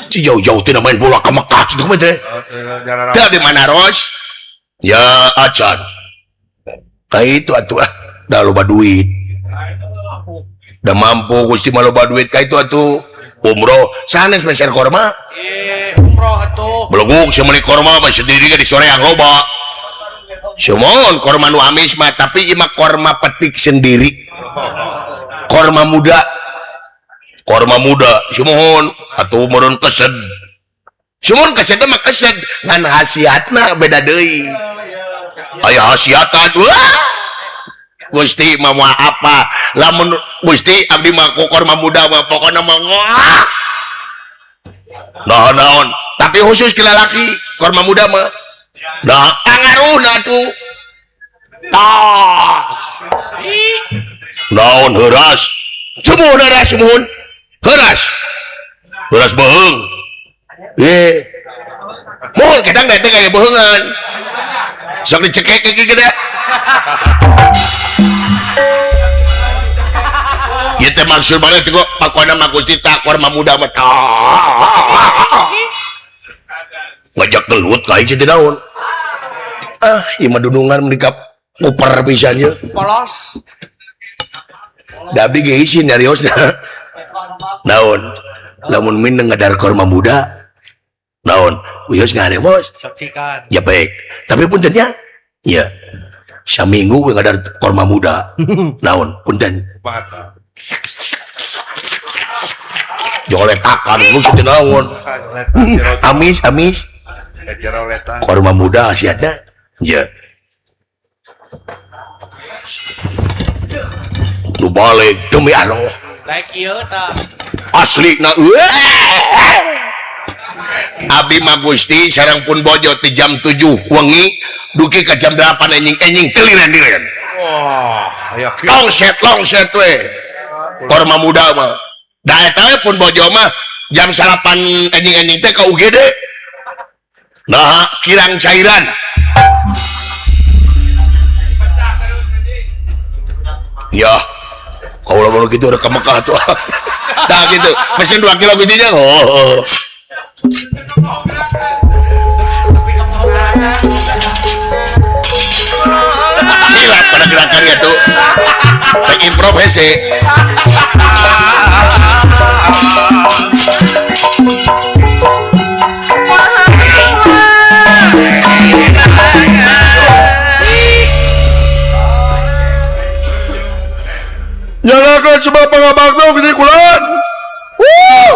Ci jauh-jauh teh main bola ka Mekah kitu mah teh. Teu di mana Ros? Ya acan. Ka itu atuh ah, da loba duit. Da mampu Gusti mah loba duit ka itu atuh. Umroh sanes meser korma. Umroh atuh. Belegug sia meuli korma mah sendiri ge di soreang loba. Sumon korma nu amis mah tapi ieu mah korma petik sendiri. Korma muda. Korma muda sumuhun atuh meureun kesed. Sumuhun kesed mah kesed ngan khasiatna beda deui. Aya khasiatan wah. Gusti mah moal apa lamun Gusti abdi mah ku korma muda mah pokona mah wah. Nah naon tapi khusus ke lalaki korma muda mah. Nah pangaruhna tuh. Tah. Naon heuras. Sumuhun heuras sumuhun. Heuras. Heuras beuheung. Ye. Mohon kadang teh kaya beuheungan. Sok dicekek ge gede. Ieu teh maksud mana teh kok pakona mah Gusti tak korma muda mah. Ngajak gelut ka ieu teh naon. Ah, ieu mah dunungan meuni ka kuper pisan ieu. Polos. Da abdi ge isin nyariosna. Naon? Lamun mineng ngadar korma muda. Naon? Wios ngarewos. Saksikan. Ya baik. Tapi punten nya. Ya. Saminggu we ngadar korma muda. Naon? Punten. Joletakan lu teh naon? Amis amis. Korma muda siada. Ya. Nu balik demi Allah. Like ieu tah. Asli na. Abdi mah Gusti sareng pun bojo ti jam 7 wengi dugi ka jam 8 enjing-enjing teu liren-liren. Wah, aya kieu. Longset we. Korma muda mah. Da eta pun bojo mah jam 8 enjing-enjing teh ka UGD. Nah, kirang cairan. Ya, kalau mau gitu udah ke Mekah tuh. Nah gitu, mesin 2 kilo gitu nya. Oh. Hilap pada gerakan Tenang ya tuh. Rek improv hese. Nyalakan sebab pangabakna gede kulan. Wuh.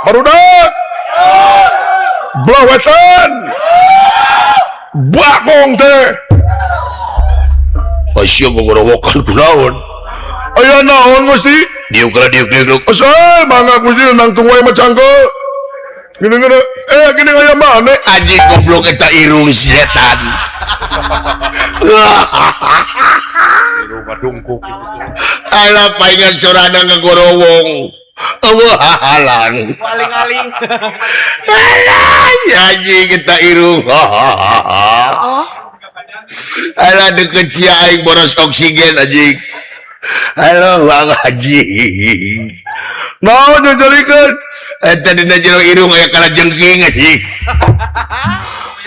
Barudak. Belah wetan. Bakong teh. Asia gogorowokan kunaon. Aya naon Gusti? Diuk lah diuk diuk diuk. Asal mangga Gusti nangtung wae mah cangke. Gini gini, gini aya mana? Anjing goblok eta irung setan. Irung ngadungkuk gitu. Alah paingan sorana ngagorowong. Eueuh hahalang. Aling-aling. Alah anjing eta irung. Alah deket sia aing boros oksigen anjing. Halo Bang anjing. Naon nyerikeun? Eta dina jero irung aya kalajengking anjing.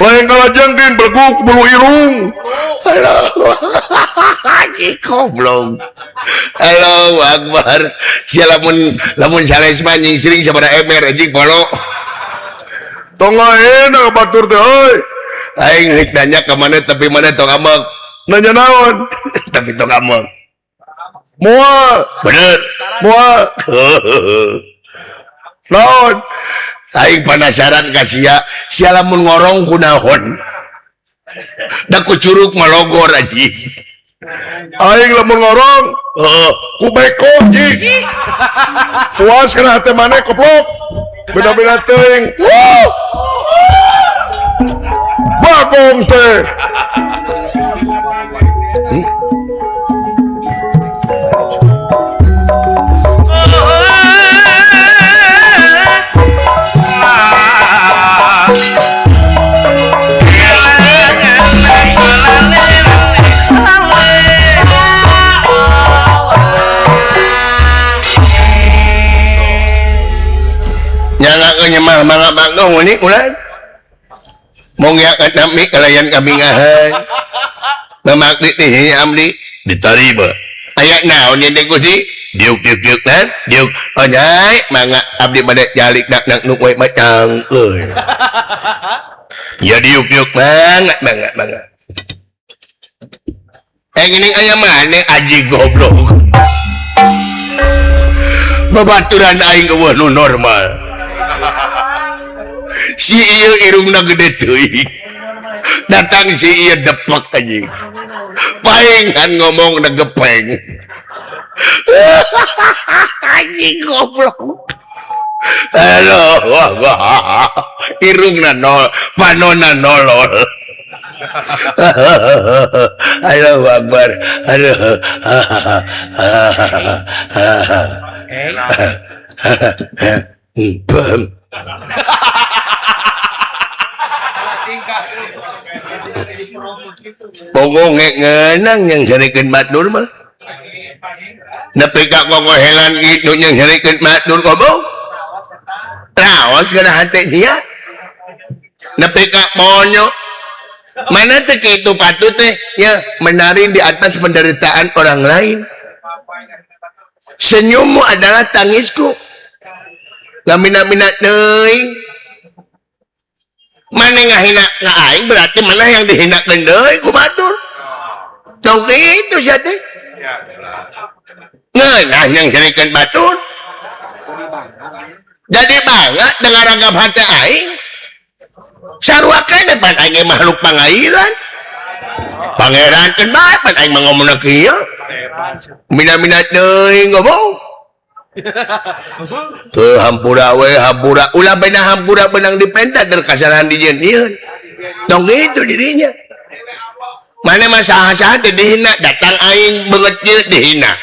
Lain kalajengking berguk bulu irung. Halo. Anjing goblok. Halo Akbar. Sia lamun lamun sales mah anjing sering sabaraha emer anjing polo. Tong enak batur teh euy. Aing rek nanya ka mana tapi mana tong ambek. Nanya naon? Tapi tong ambek. Moal. Bener. Moal. Naon? Aing penasaran ka sia, sia lamun ngorong kunaon? Da ku curug malogor anjing. Aing lamun ngorong, heeh, ku beko anjing. Puas kana hate maneh koplok. Beda-beda teuing. Wuh. Bagong teh. Nyamah mangga bagong ini ulan mongya nami kalayan kabingahan mamakdi teh amdi ditarima aya naon ieu teh Gusti diuk diuk diuk kan diuk onyai mangga abdi bade jalik nak nak nuk we macangkeun ya diuk diuk mangga mangga mangga geuning aya maneh aji goblok babaturan aing eueuh nu normal si ieu irungna gede teuing datang si ieu deplek anjing paingan ngomong na gepeng anjing goblok aduh irungna nol panona nolol Allahu Akbar aduh Pokok ngenang yang nyarikeun batur mah. Nepi ka ngogohelan kitu yang nyarikeun batur goblok. Raos kana hate sia. Nepi ka monyo. Mana teh kitu patut teh ya menari di atas penderitaan orang lain. Senyummu adalah tangisku. Lamina-mina teuing. Mana ngahina ka aing berarti mana yang dihinakeun deui ku batur. Tong kitu sia teh. Ngeunah yang nyerikeun batur. Jadi bangga dengan ranggap hate aing. Sarua keneh pan aing makhluk pangairan. Pangeran keun bae pan aing mah ngomongna kieu. Mina-mina teuing ngomong. Tuh hampura we hampura ulah beunang hampura benang dipenta der kasalahan dijieun ieu. Tong kitu dirinya. Mana mah saha-saha teh dihina, datang aing beungeut kieu dihina.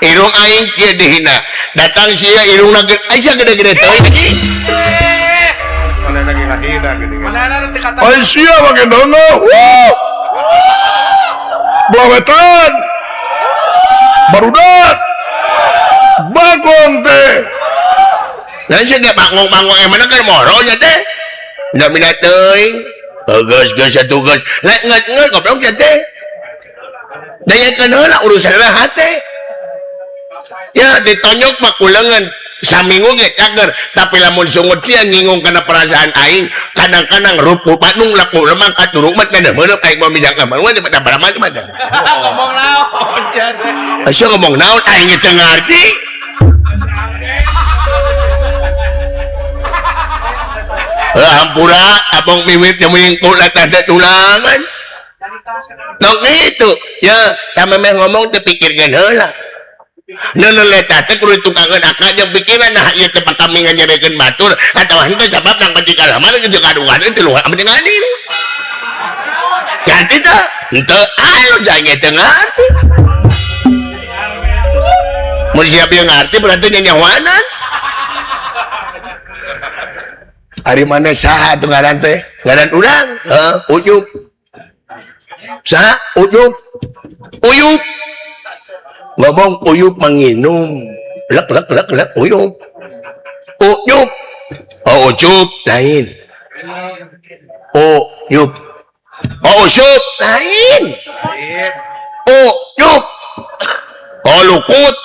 Irung aing kieu dihina. Datang sia irungna aya gede-gede teuing anjing. Mana lagi ngahina geuning. Mana teh kata. Ai sia mah gendongo. Wuh. Belah wetan. Barudak. Bagong teh. Nah sia ge bangong-bangong mana keur moro nya teh. Mina-mina teuing. Geus geus atuh geus. Lek ngeut-ngeut goblok sia teh. Dengekeun heula urusan hate. Ya ditonyok mah ku leungeun saminggu ge cager, tapi lamun sungut sia nyinggung kana perasaan aing, kadang-kadang rupu bandung laku lemang katuruk mah teh meuneup aing mah mijang ka mah teh baraman mah. Ngomong naon sia teh? Sia ngomong naon aing teu ngarti. Hampura abong mimit nyamingkul tanda tulangan. Tong itu ya sama meh ngomong teu pikirkeun heula. Neuneu eta teh kudu tukangeun akal jeung pikiran nah ieu teh kami nganyerekeun batur atawa henteu sabab nang kajikalaman jeung kadugan teh luar ame ngani. Ganti teh henteu anu jange teu ngarti. Mun siap ieu ngarti berarti nyanyawanan. Ari mana saha tuh ngaran teh? Ngaran urang, heuh, Uyup. Saha? Uyup. Uyup. Ngomong uyup manginum. Lek lek lek lek uyup. Uyup. Oh, ucup lain. Uyup. Oh, ucup lain. Uyup. Oh, lukut.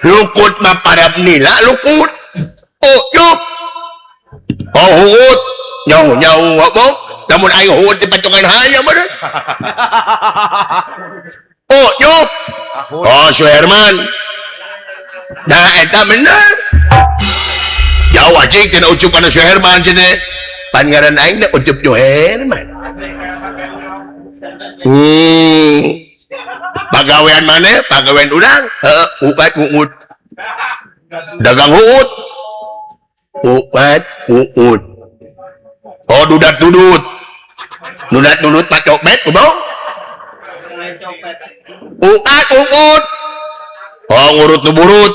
Lukut mah parab nila lukut. Uyup. Oh huut nyau nyau ngomong namun aing huut di patungan hanya bener. Oh nyup. Oh Suherman. Nah eta bener. Jauh anjing tina ucup kana Suherman cenah. Pan ngaran aing teh Ucup Suherman. Pagawean maneh? Pagawean urang? Heeh, upat uut. Dagang huut. Upat uut. Oh dudat dudut. Dudat dudut pak copet ngomong. Upat uut. Oh ngurut nu burut.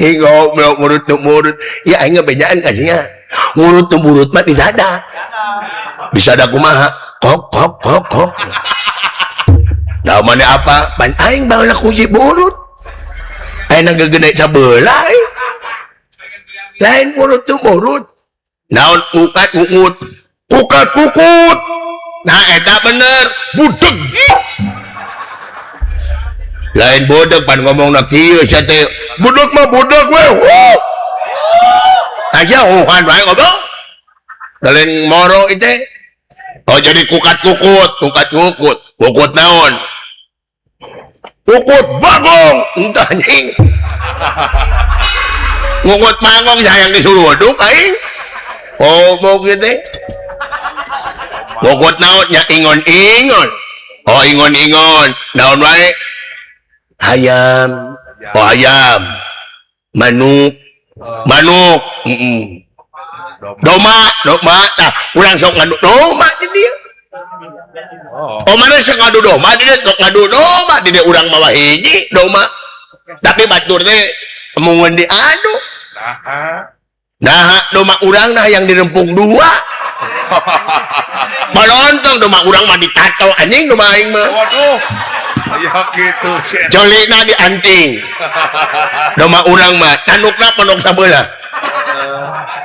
Hi goblok ngurut nu burut. Ya aing ngebejaan ka sia. Ngurut nu burut mah disada. Disada kumaha? Kok kok kok kok. Nah mana apa? Pan aing baheula kunci burut. Aing gegeuna sabelah. Lain urut tuh urut naon ukat uut kukat kukut. Nah eta bener budeg. Lain budeg pan ngomongna kieu sia teh budeg mah budeg we. Aja huhan wae ngomong lain moro itu. Oh jadi kukat kukut, kukat kukut, kukut naon? Kukut bagong. Entah anjing. Ngungut mangong sayang disuruh duk aing. Oh mau gitu. Ngungut naon nya ingon-ingon. Oh ingon-ingon. Naon wae? Ayam. Oh ayam. Manuk. Manuk. Heeh. Doma, doma. Tah, urang sok ngadu doma di dieu. Oh mana sok ngadu doma di dieu, sok ngadu doma di dieu urang mawa hiji doma. Tapi batur teh mun diadu. Nah, doma urang nah yang dirempung dua. Balontong doma urang mah ditato anjing doma aing mah. Waduh. Ya kitu. Jolina dianting. Doma urang mah tanukna ponok sabelah.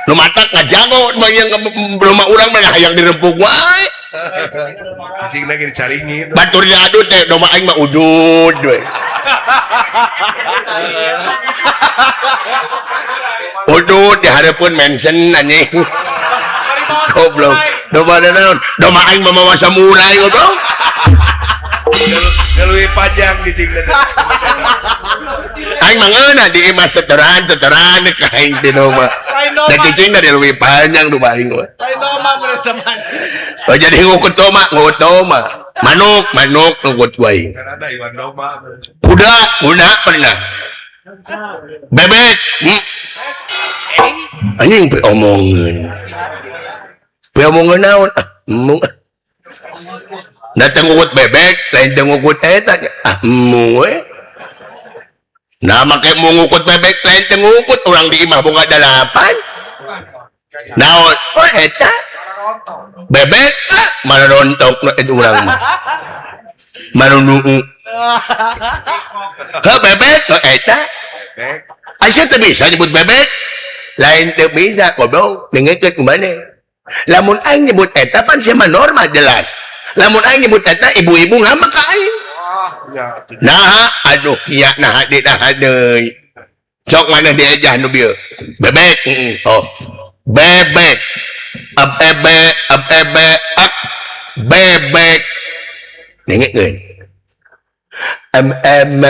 Nu matak ngajago yang doma urang mah hayang dirempung wae. Cicing lagi dicaringin. Batur diadu teh doma aing mah udud we. Udud dihareupeun mention anjing. Goblok. Doma naon? Doma aing mah mawa samurai goblok. Leuwih panjang cicing teh. Aing mah ngeunah di imah setoran-setoran ka aing teh doma. Da cicing da leuwih panjang doma aing mah. Lain doma bener teman. Oh jadi ngukut doma, ngukut doma. Manuk, manuk ngukut wae. Kuda, kuda pernah. Bebek. Anjing pe omongeun. Pe omongeun naon? Ah, mung. Da teu ngukut bebek, lain teu ngukut eta. Ah, mung we. Nah, make mau ngukut bebek lain teu ngukut urang di imah boga 8. Naon? Oh eta. Bebek ah, mana rontok nu eta urang mah. Marunuu. Heuh bebek nu eta. Aisyah teu bisa nyebut bebek. Lain teu bisa goblok dengekeun ku maneh. Lamun aing nyebut eta pan sia mah normal jelas. Lamun aing nyebut eta ibu-ibu ngambek ka aing. Nah, aduh iya nah di nah deui. Sok mana diejah nu bieu? Bebek. Oh. Bebek. Ab ebe ab ebe ak bebek. Dengekeun. M M.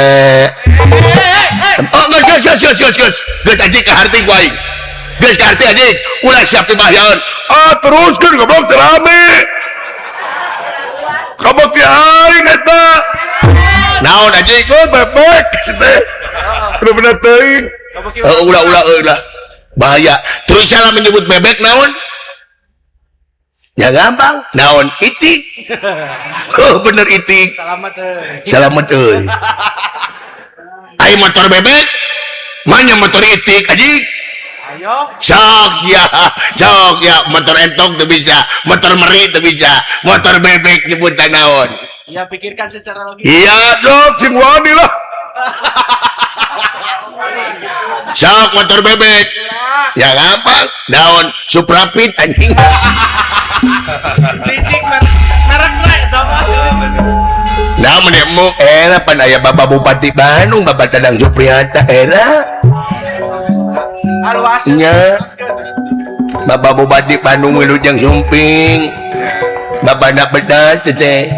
Oh, geus geus geus geus geus. Geus anjing ka harti ku aing. Geus ka harti anjing. Ulah siap dibahyaeun. Ah, teruskeun goblok teu rame. Kabok ti aing eta. Naon anjing? Oh, bebek si teh. Bener-bener teuing. Ulah ulah ulah. Bahaya. Terus salah menyebut bebek naon? Ya gampang. Naon itik. Oh, bener itik. Selamat euy. Selamat euy. Ai motor bebek, mana motor itik anjing? Ayo. Sok ya, sok ya, motor entok teu bisa, motor meri teu bisa, motor bebek nyebutan naon? Ya pikirkan secara logis. Iya, Sok cing wani lah. Sok motor bebek. Ya gampang. Naon Suprapit anjing. Licik merek lah eta mah. Nah menemu era pan aya Bapak Bupati Bandung, Bapak Dadang Supriyata era. Nya. Bapak Bupati Bandung wilujeng sumping. Bapak nak bedas teh.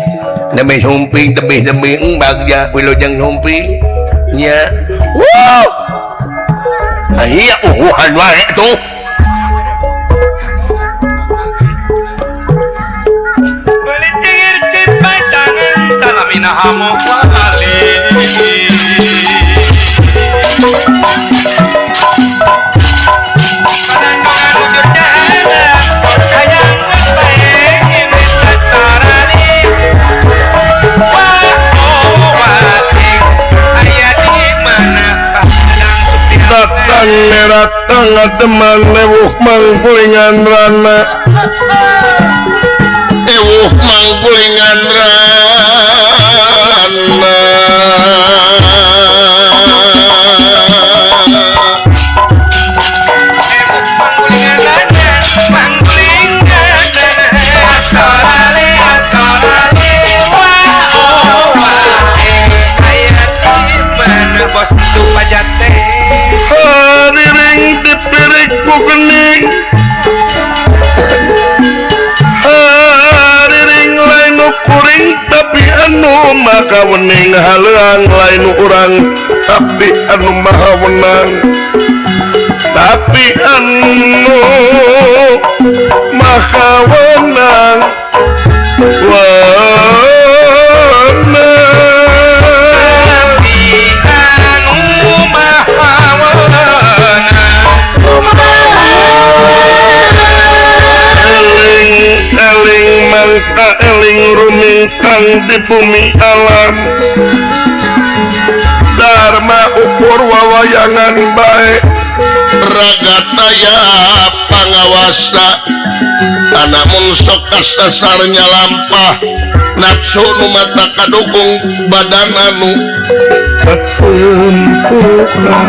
Nami sumping tebih-tebih bagja wilujeng sumping. Nya. Wow. Iya uhuhan wae tuh. Belicir cipai tangan salamina hamu wali. Datang datang teman lewuh mangkulingan rana. Ewuh mangkulingan rana. Ewuh mangkulingan rana, mangkulingan rana. Asorale asorale wah oh wah. Aya di mana bos tu pajate. Hariring dipirik ku gening. Hariring lain nu kuring tapi anu maka wening haleuang lain nu urang tapi anu maha wenang. Tapi anu maha wenang. Eling mangka eling rumingkang di bumi alam. Dharma ukur wawayangan bae. Ragataya pangawasa anamun sok kasasarnya lampah nafsu nu mata kadukung badan anu sempurna.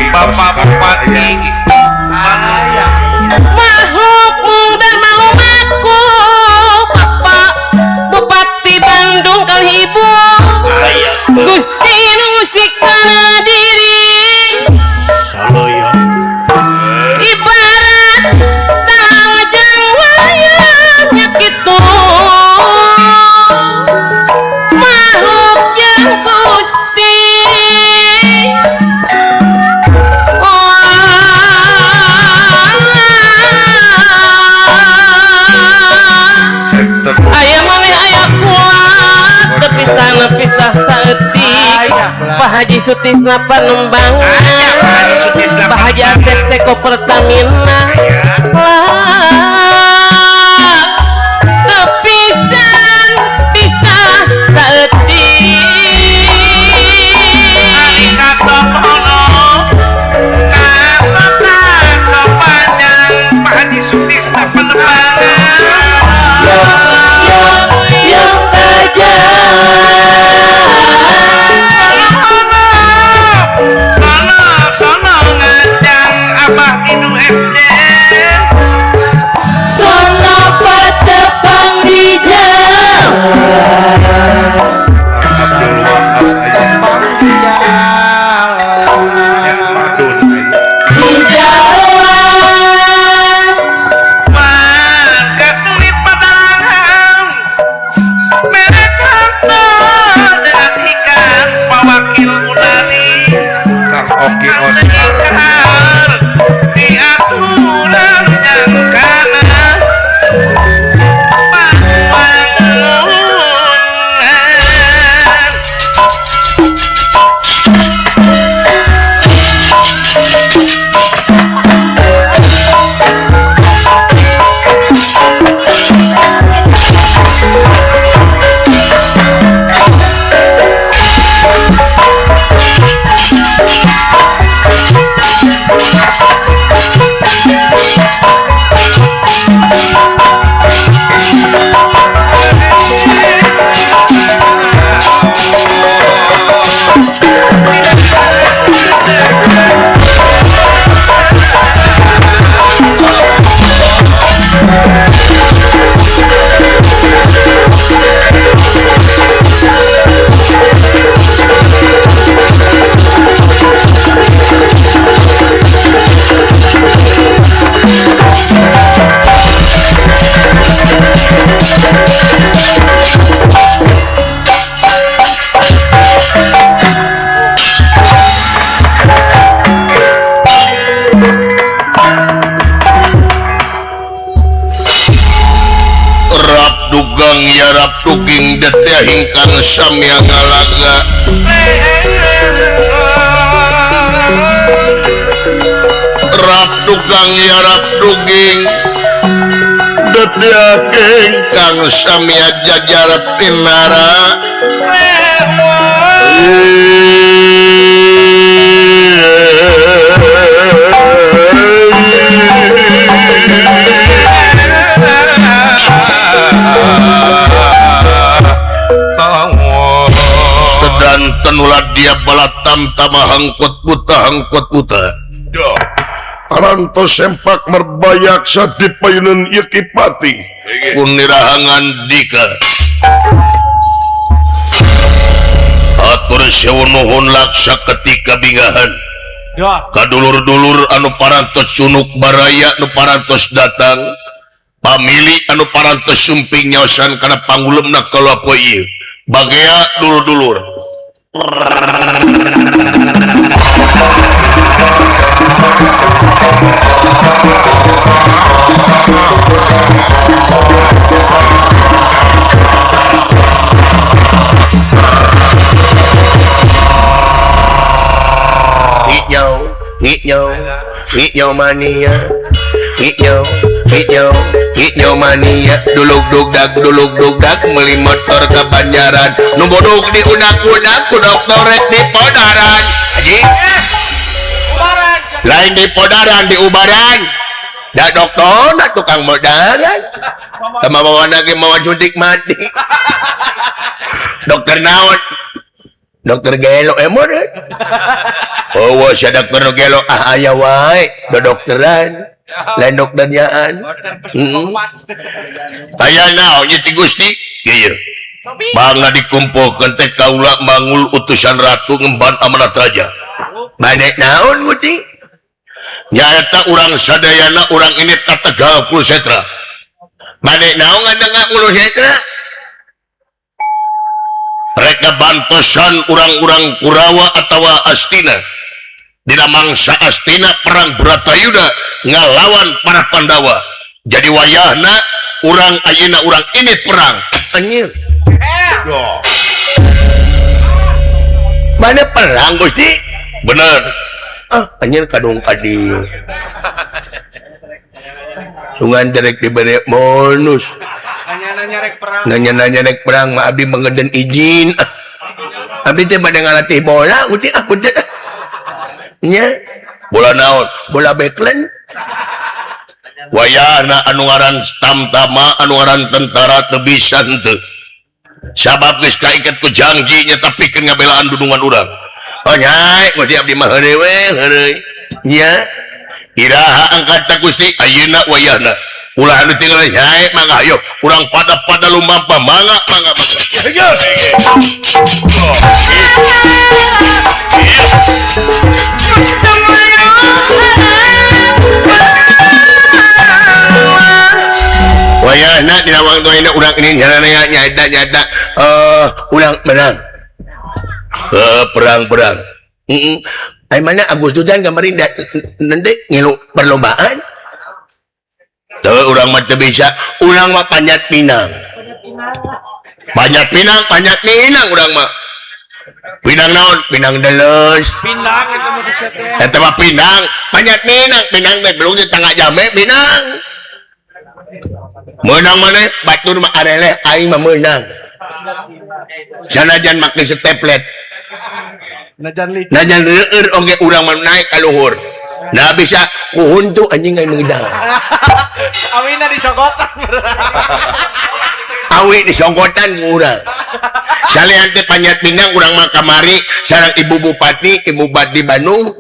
Bapak Bupati makhluk dan malumaku Bapak Bupati Bandung kali ibu Gusti musik kana diri ibarat dalang jang wayangnya kitu makhluk yang Gusti. Ayah maneh ayah kuat tepisan pisah saeutik Pak Haji Sutisna Panembang, Pak Septeko Pertamina tepisan bisa saeutik Ari kasopono katota sopanjang Pak Haji Sutisna penepangan Yo yo yo aja Sono sono ngajang Abah Inu SD Sono patepang di jalan Di jalan Warga sulit padarangan Merek harta dengan ikan Pawakil Unani Kang Oki Oscar Ikar di aturan yang kana pangwangunan. Rap dugang ya rap duging deteh ingkang samya ngalaga Rap dugang ya rap duging deteh ingkang samya jajar pinara Sedanten ulah dia balatam tama hangkut buta hangkut buta Arantos sempak merbayaksa di payunan ieu Kipati kunirahangan dika atur sewu nuhun laksa ketika bingahan kadulur-dulur anu parantos cunuk baraya anu parantos datang pamili anu parantos sumping nyaosan kana pangulemna kaula poe ieu bagea dulur-dulur Hijau, hijau, hijau mania, hijau, hijau, hijau mania. Duluk dugdak, duluk dugdak, meuli motor ke Banjaran. Nu bodog di udak-udak, ku dokter rek di Podaran. Haji, lain di Podaran, di Ubaran. Da dokter, da tukang modaran. Sama bawa lagi mau suntik mati. Dokter naon? Dokter gelo emon. Oh, sia dokter nu gelo ah aya wae, do dokteran. Lain dokternyaan. Aya naon ieu ti Gusti? Kieu. Bangga dikumpulkeun teh kaula mangul utusan ratu ngemban amanat raja. Bade naon Gusti? Nyaeta urang sadayana urang ini ka Tegal Kurusetra. Bade naon ngadengah Kurusetra? Mereka bantosan urang-urang Kurawa atawa Astina. Dina mangsa Astina perang Bratayuda ngalawan para Pandawa. Jadi wayahna urang ayeuna urang ini perang. Anjir. Mana perang Gusti? Bener. Ah anjir kadung ka dieu. Sungan derek dibere bonus. Nanya-nanya rek perang. Nanya-nanya rek perang mah abdi mangeden izin. Abdi teh bade ngalatih bola uti ah punten. Nya bola naon? Bola backland. Wayahna anu ngaran tamtama anu ngaran tentara teu bisa henteu. Sabab geus kaiket ku janji nya tapi pikeun ngabelaan dudungan urang. Oh nyai, Gusti abdi mah heureuy we heureuy. Nya iraha angkat ta Gusti ayeuna wayahna. Ulah anu tinggal nyai mangga ayo urang pada-pada lumampah mangga mangga mangga. Wayahna dina waktu ayeuna urang ini nyata nyata urang menang. Perang-perang. Ai mana Agustusan kemarin nanti ngilu perlombaan. Tuh urang mah teu bisa, urang mah panjat pinang. Panjat pinang, panjat pinang urang mah. Pinang naon? Pinang deles. Pinang eta mah bisa teh. Eta mah pinang, panjat pinang, pinang teh belum di tangga jame pinang. Meunang maneh batur mah areleh aing mah meunang. Sanajan make seteplet. Najan licin. Najan leueur oge urang mah naik ka luhur. Nah bisa ku huntu anjing aing mengedal. Awina disongkotan. Awi disongkotan ku urang. Salian teh panjat pinang urang mah kamari sareng Ibu Bupati, Ibu Bupati Bandung.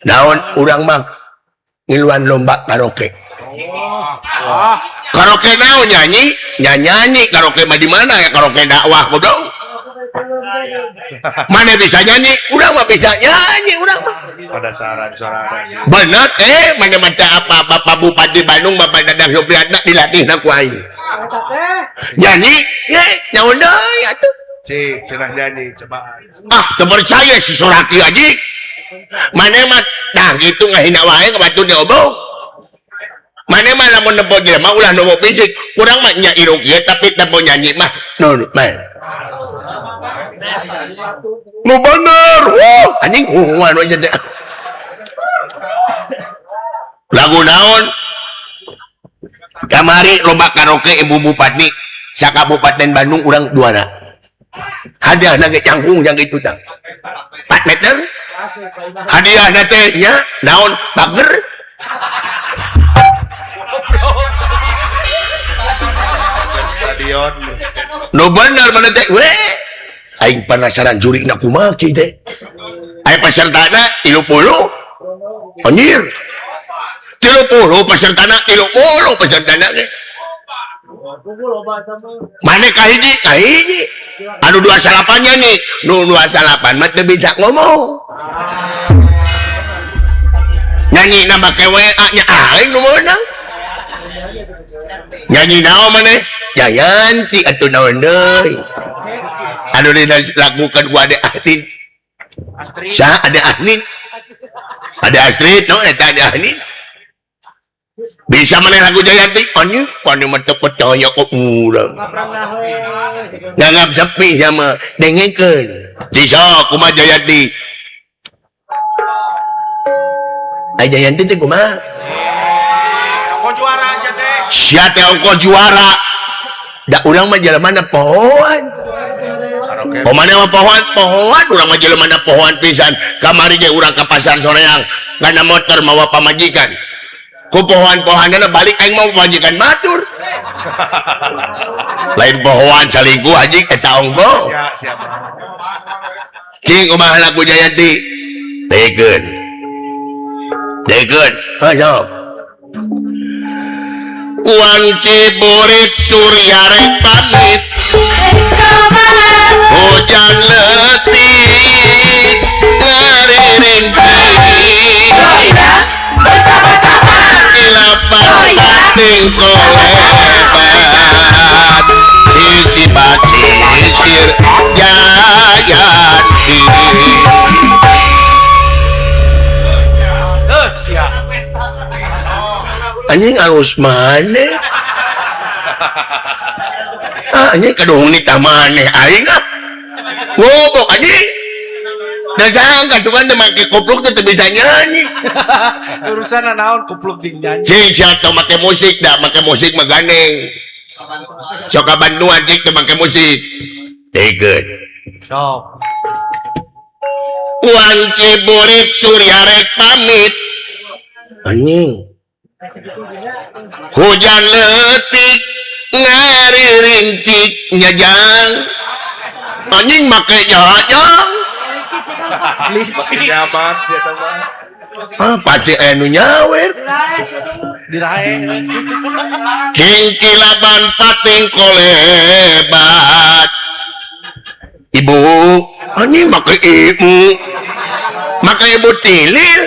Naon urang mah ngiluan lomba karaoke. Karaoke naon nyanyi? Nyanyi karaoke mah di mana ya karaoke dakwah bodoh. Mana bisa nyanyi? Urang mah bisa nyanyi urang mah. Pada saran suara. Bener mana mata apa Bapak Bupati Bandung Bapak Dadang Supriyatna dilatihna ku aing. Nyanyi, ye nyaon deui atuh. Cik, cenah nyanyi coba. Ah, teu percaya si Soraki aja. Mana mah tah kitu ngahina wae ka batur diobong. Mana mah lamun nempo jelema ulah nempo fisik. Urang mah nya irung ieu tapi tempo nyanyi mah nurut mah. Nu bener. Wah, anjing kumaha nu teh. Lagu naon? Kamari lomba karaoke Ibu Bupati sakabupaten Bandung urang juara. Hadiahna ge cangkung jang kitu tah. 4 meter. Hadiahna teh nya naon? Pager. Stadion. Nu bener mana teh we. Aing penasaran jurina kumaha kieu teh. Aya pesertana 30. Anjir. 30 pesertana 30 pesertana ge. Mana kahiji? Kahiji. Anu 28 nyanyi, nu 28 mah teu bisa ngomong. Nyanyi na make WA nya aing nu meunang. Nyanyi naon maneh? Jayanti atuh naon deui. Anu dilakukan ku Ade Ahnin. Astrid. Saha Ade Ahnin? Ade Astrid, no eta Ade Ahnin. Bisa maneh lagu Jayanti? Anjing, pane mah teu percaya ka urang. Nganggap sepi sama dengekeun. Bisa kumaha Jayanti? Ai Jayanti teh kumaha? Ongko juara sia teh. Sia teh ongko juara. Da urang mah jelema na pohoan. Pamana mah pohoan, pohoan urang mah jelema na pohoan pisan. Kamari ge urang ka pasar soreang ngana motor mawa pamajikan. Ku pohoan-pohoanna balik aing mau pamajikan batur. Lain pohoan salingkuh anjing eta ongko. Ya, siap. Cing kumaha lagu Jayanti? Tekeun. Tekeun. Hayo. Wanci burit surya rek pamit. Hujan letik ngaririntik. Kilapan pating kolebat sisi basisir Jayanti. Siap. Anjing alus maneh. Ah anjing kaduhung nitah maneh aing ah. Ngobok anjing. Teu sangka cuman teu make kupluk teh teu bisa nyanyi. Urusan naon kupluk jeung nyanyi. Cing sia teu make musik da, make musik mah gandeng. Sok ka Bandungan cing teu make musik. Tegeun. Sok. Wanci burit surya rek pamit. Anjing. Hujan leutik ngaririncik nyajang. Anjing make nyajang. Lisik. Nyaman sih eta mah. Ah, pasti anu nyawer. Dirae. Hingkilaban pating kolebat. Ibu, anjing make ibu. Make ibu tilil.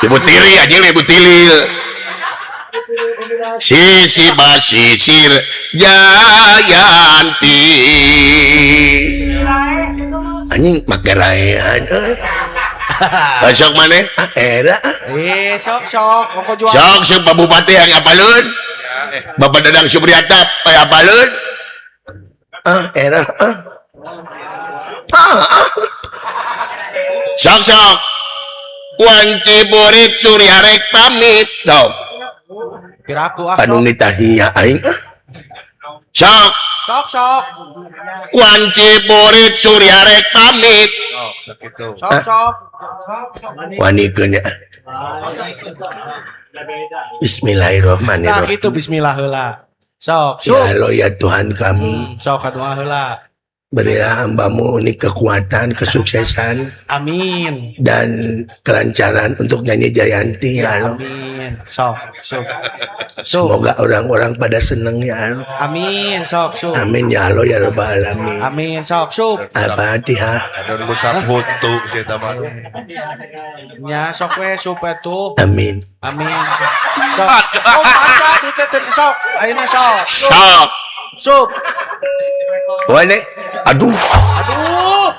Ibu tiri anjing ibu tilil. Sisi basisir Jayanti. Anjing make raean. Sok maneh? Ah era. Eh sok sok ongko jual. Sok sok Pak Bupati yang apaleun? Bapak Dadang Supriyata aya apaleun? Ah era ah. Ah, ah. Sok sok. Wanci burit surya rek pamit. Sok. Piraku ah sok. Anu nitahia aing ah. Sok. Sok sok. Wanci burit surya rek pamit. Sok sakitu. Sok sok. Wanikeun ya. Bismillahirrahmanirrahim. Nah gitu bismillah heula. Sok, Ya Allah ya Tuhan kami. Sok kadoa heula. Berilah hambamu ini kekuatan, kesuksesan. Amin. Dan kelancaran untuk nyanyi Jayanti ya Allah. Amin. Sok, sok. Sok. Semoga orang-orang pada seneng ya Allah. Amin, sok, sok. Amin ya Allah ya Rabbal alamin. Amin, sok, sok. Al-Fatihah. Adon musab hutu sih eta mah. Nya sok we sup atuh. Amin. Amin. Sok. Sok. Oh, maca duit teh sok. Ayeuna sok. Sok. Sup. Wane? Aduh. Aduh.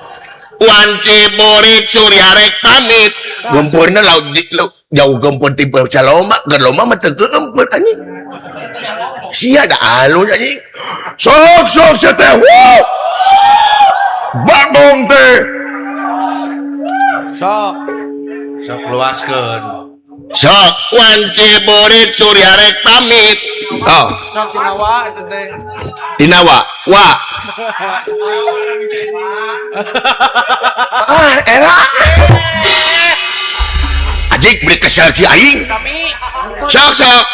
Wanci burit surya rek pamit. Gempurna laut jauh gempur tipe saloma, keur loma mah teu gempur anjing. Sia da alus anjing. Sok sok sia teh. Wuh. Bagong teh. Sok. Sok luaskeun. Sok wanci burit surya rek pamit. Oh. Sok tinawa eta teh. Tinawa, wa. Ah, era. Ajik beri kesel ki aing. Sami. Sok sok.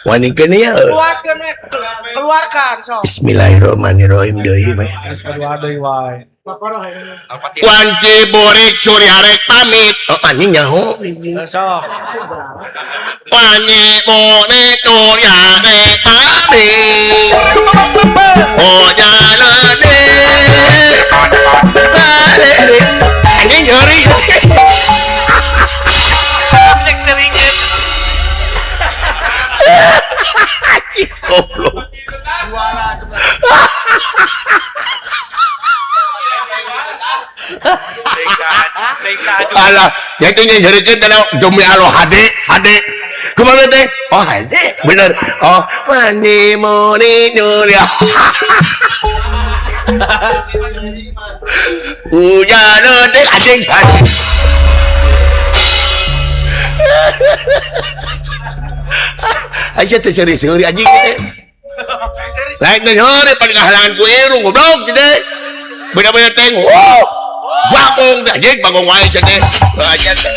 Wanikeun ya. Luaskeun we, keluarkan sok. Bismillahirrahmanirrahim deui we. Geus kadua deui wae. Wanci burit surya rek pamit. Oh anjing nyaho. Sok. Wanci burit surya rek pamit. Oh jalane. Anjing nyeri. Goblok. Alah, ya itu nyerikeun teh demi Allah hade, hade. Kumaha teh? Oh, hade. Bener. Oh, mani muni nuria. Hujan teh anjing. Aisyah teh seuri-seuri anjing teh. Lain teh nyore pan ngahalangan ku irung goblok teh. Bener-bener teh. Wow. Bagong teh anjing bagong wae sia teh. Aja teh.